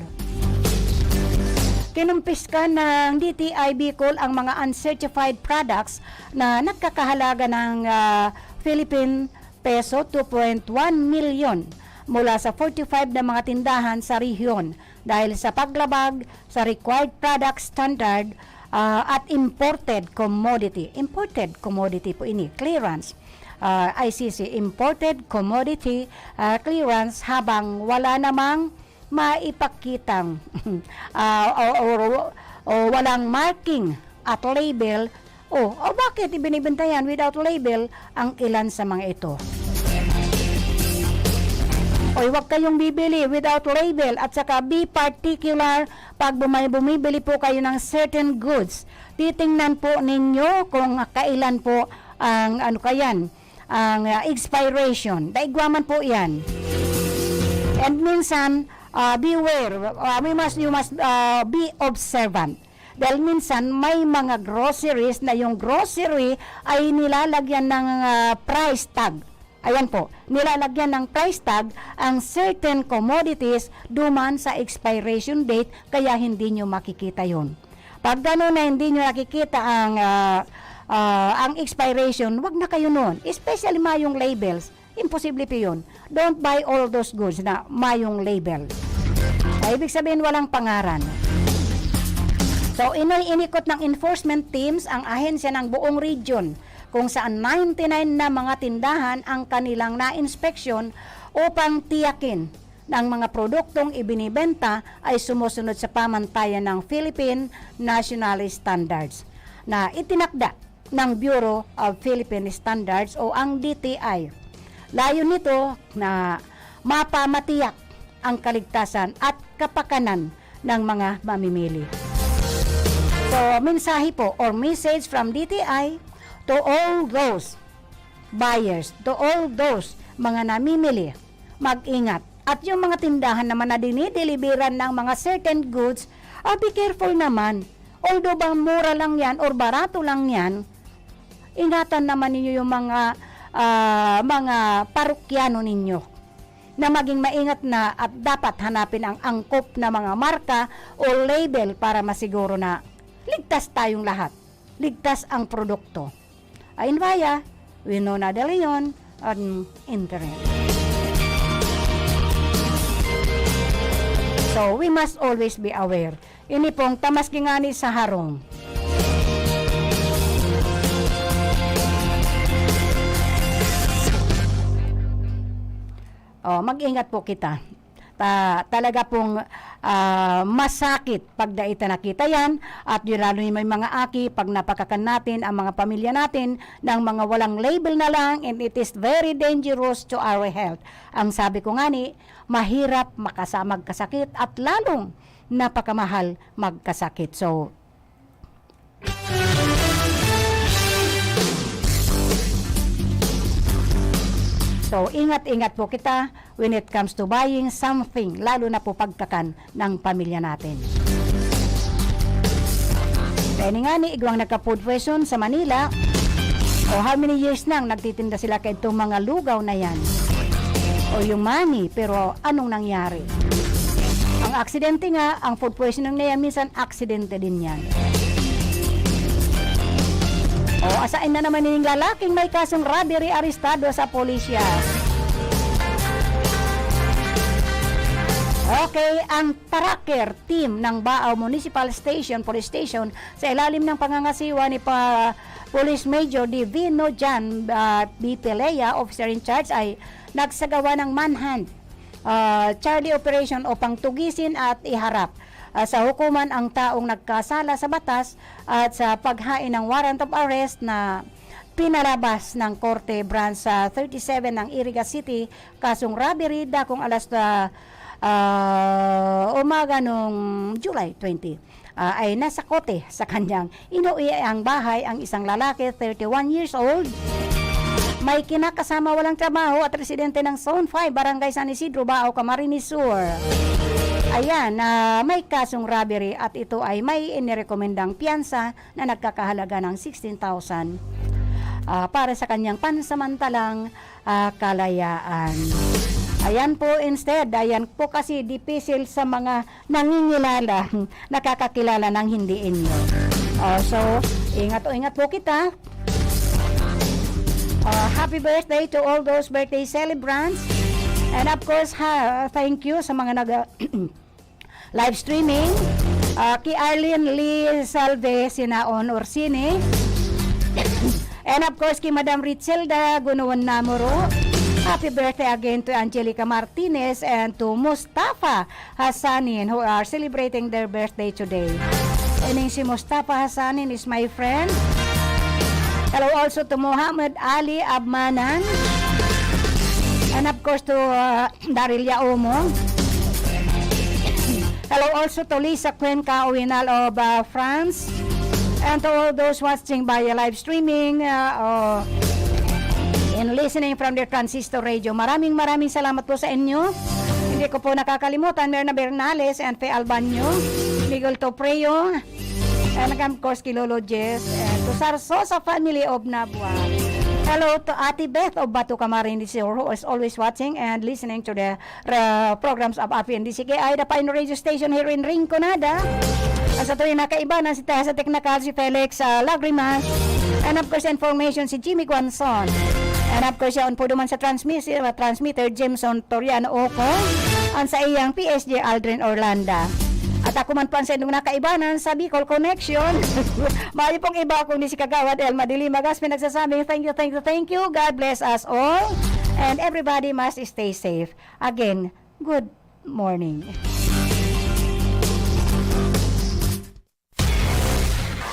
Kinumpiska ng D T I Bicol ang mga uncertified products na nagkakahalaga ng, ah, Philippine peso two point one milyon mula sa forty-five na mga tindahan sa rehiyon dahil sa paglabag sa required product standard, ah, at imported commodity. Imported commodity po ini, clearance. Ah, I C C, imported commodity, ah, clearance, habang wala namang maipakitang, ah, o, o, o, o walang marking at label. O, o bakit ibinibenta yan without label ang ilan sa mga ito? Oy, wag kayong bibili without label, at saka be particular pag bumay-, bumibili po kayo ng certain goods. Titingnan po ninyo kung kailan po ang, ano kayan, ang, ah, expiration. Daigwa man po yan. And minsan, ah, beware, ah, we must, you must, ah, be observant. Dahil minsan may mga groceries na yung grocery ay nilalagyan ng, ah, price tag. Ayan po, nilalagyan ng price tag ang certain commodities duman sa expiration date, kaya hindi nyo makikita yon. Pag gano'n na hindi nyo nakikita ang, ah, ah, ang expiration, wag na kayo noon. Especially mayong labels. Imposible po yun. Don't buy all those goods na mayong label. Ah, ibig sabihin, walang pangaran. So, ini-, inikot ng enforcement teams ang ahensya ng buong region, kung saan ninety-nine na mga tindahan ang kanilang na-inspeksyon upang tiyakin na ang mga produktong ibinibenta ay sumusunod sa pamantayan ng Philippine National Standards na itinakda ng Bureau of Philippine Standards o ang D T I. Layon nito na mapamatiyak ang kaligtasan at kapakanan ng mga mamimili. So, mensahe po or message from D T I to all those buyers, to all those mga namimili, mag-ingat. At yung mga tindahan naman na dinideliveran ng mga certain goods, ah, be careful naman. Although bang mura lang yan or barato lang yan, ingatan naman ninyo yung mga, ah, mga parokyano ninyo na maging maingat na at dapat hanapin ang angkop na mga marka o label para masiguro na ligtas tayong lahat. Ligtas ang produkto. Ayon via Winona de Leon on Interim. So, we must always be aware. Ini pong tamas kingani sa harong. Oh, mag-ingat po kita. Ta-, talaga pong, ah, masakit pag dai ta nakita yan. At yun, lalo yung may mga aki, pag napakakan natin ang mga pamilya natin ng mga walang label na lang, and it is very dangerous to our health. Ang sabi ko nga ni, mahirap makasa-, magkasakit at lalong napakamahal magkasakit. So, So, ingat-ingat po kita when it comes to buying something, lalo na po pagkakan ng pamilya natin. Kaya ni ngani, igwang nagka-food poison sa Manila, o how many years nang nagtitinda sila kaitong mga lugaw na yan? O yung mani, pero anong nangyari? Ang aksidente nga, ang food poisoning na yan, minsan aksidente din yan. O, asain na naman ning lalaking may kasong robbery arestado sa polisya. Okay, ang tracker team ng Baao Municipal Station, Police Station, sa ilalim ng pangangasiwa ni pa Police Major Divino Jan, ah, B. Pelea, officer in charge, ay nagsagawa ng manhunt, ah, Charlie Operation upang tugisin at iharap, ah, sa hukuman ang taong nagkasala sa batas at sa paghain ng warrant of arrest na pinalabas ng Korte Branch, ah, thirty-seven ng Iriga City, kasong robbery, dakong alas, ah, ah, umaga nung July twenty, ah, ay nasa kote sa kanyang inuwi ang bahay ang isang lalaki, thirty-one years old, may kinakasama walang trabaho at residente ng Zone five, Barangay San Isidro, Baao, Camarines Sur. Ayan, na may kasong robbery at ito ay may inirekomendang piyansa na nagkakahalaga ng sixteen thousand, ah, para sa kanyang pansamantalang, ah, kalayaan. Ayan po, instead, ayan po kasi dipisil sa mga nangingilala, nakakakilala ng hindi inyo. Oh, so, ingat o ingat po kita. Ah, happy birthday to all those birthday celebrants. And of course, ha, thank you sa mga nag- live streaming. Ah, ki Arlene Lee Salve Sinaon Orsini. And of course, ki Madam Ritzelda Gunuon Namoro. Happy birthday again to Angelica Martinez and to Mustafa Hassanin, who are celebrating their birthday today. Ining si Mustafa Hassanin is my friend. Hello also to Muhammad Ali Abmanan. And of course to, uh, Daryl Yaomo. Hello also to Lisa Cuenca Uinal of, uh, France. And to all those watching via live streaming, uh, or in listening from the Transistor Radio. Maraming, maraming salamat po sa inyo. Hindi ko po nakakalimutan, Merna Bernales and Fe Albanyo, Miguel Topreo, and of course, ki Lolo Jess, and to Sarsosa family of Nabua. Hello to Ate Beth of Bato Camarines Sur, who is always watching and listening to the, uh, programs of Api and D C K I, the Pine Radio Station here in Rinconada. Ang sa tuwing nakaibanan, si Tessa Technical, si Felix, uh, Lagrimas, and of course, information, si Jimmy Guanzon. And of course, yaon po duman sa transmis-, uh, transmitter, Jameson Toriano Oco, ang sa iyang P S J, Aldrin Orlanda. At ako man po ang sa inyong nakaibanan sa Bicol Connection. Mayo pong iba kundi si Kagawad Elma de Lima Gaspi nagsasabing, "Thank you, thank you, thank you. God bless us all. And everybody must stay safe." Again, good morning.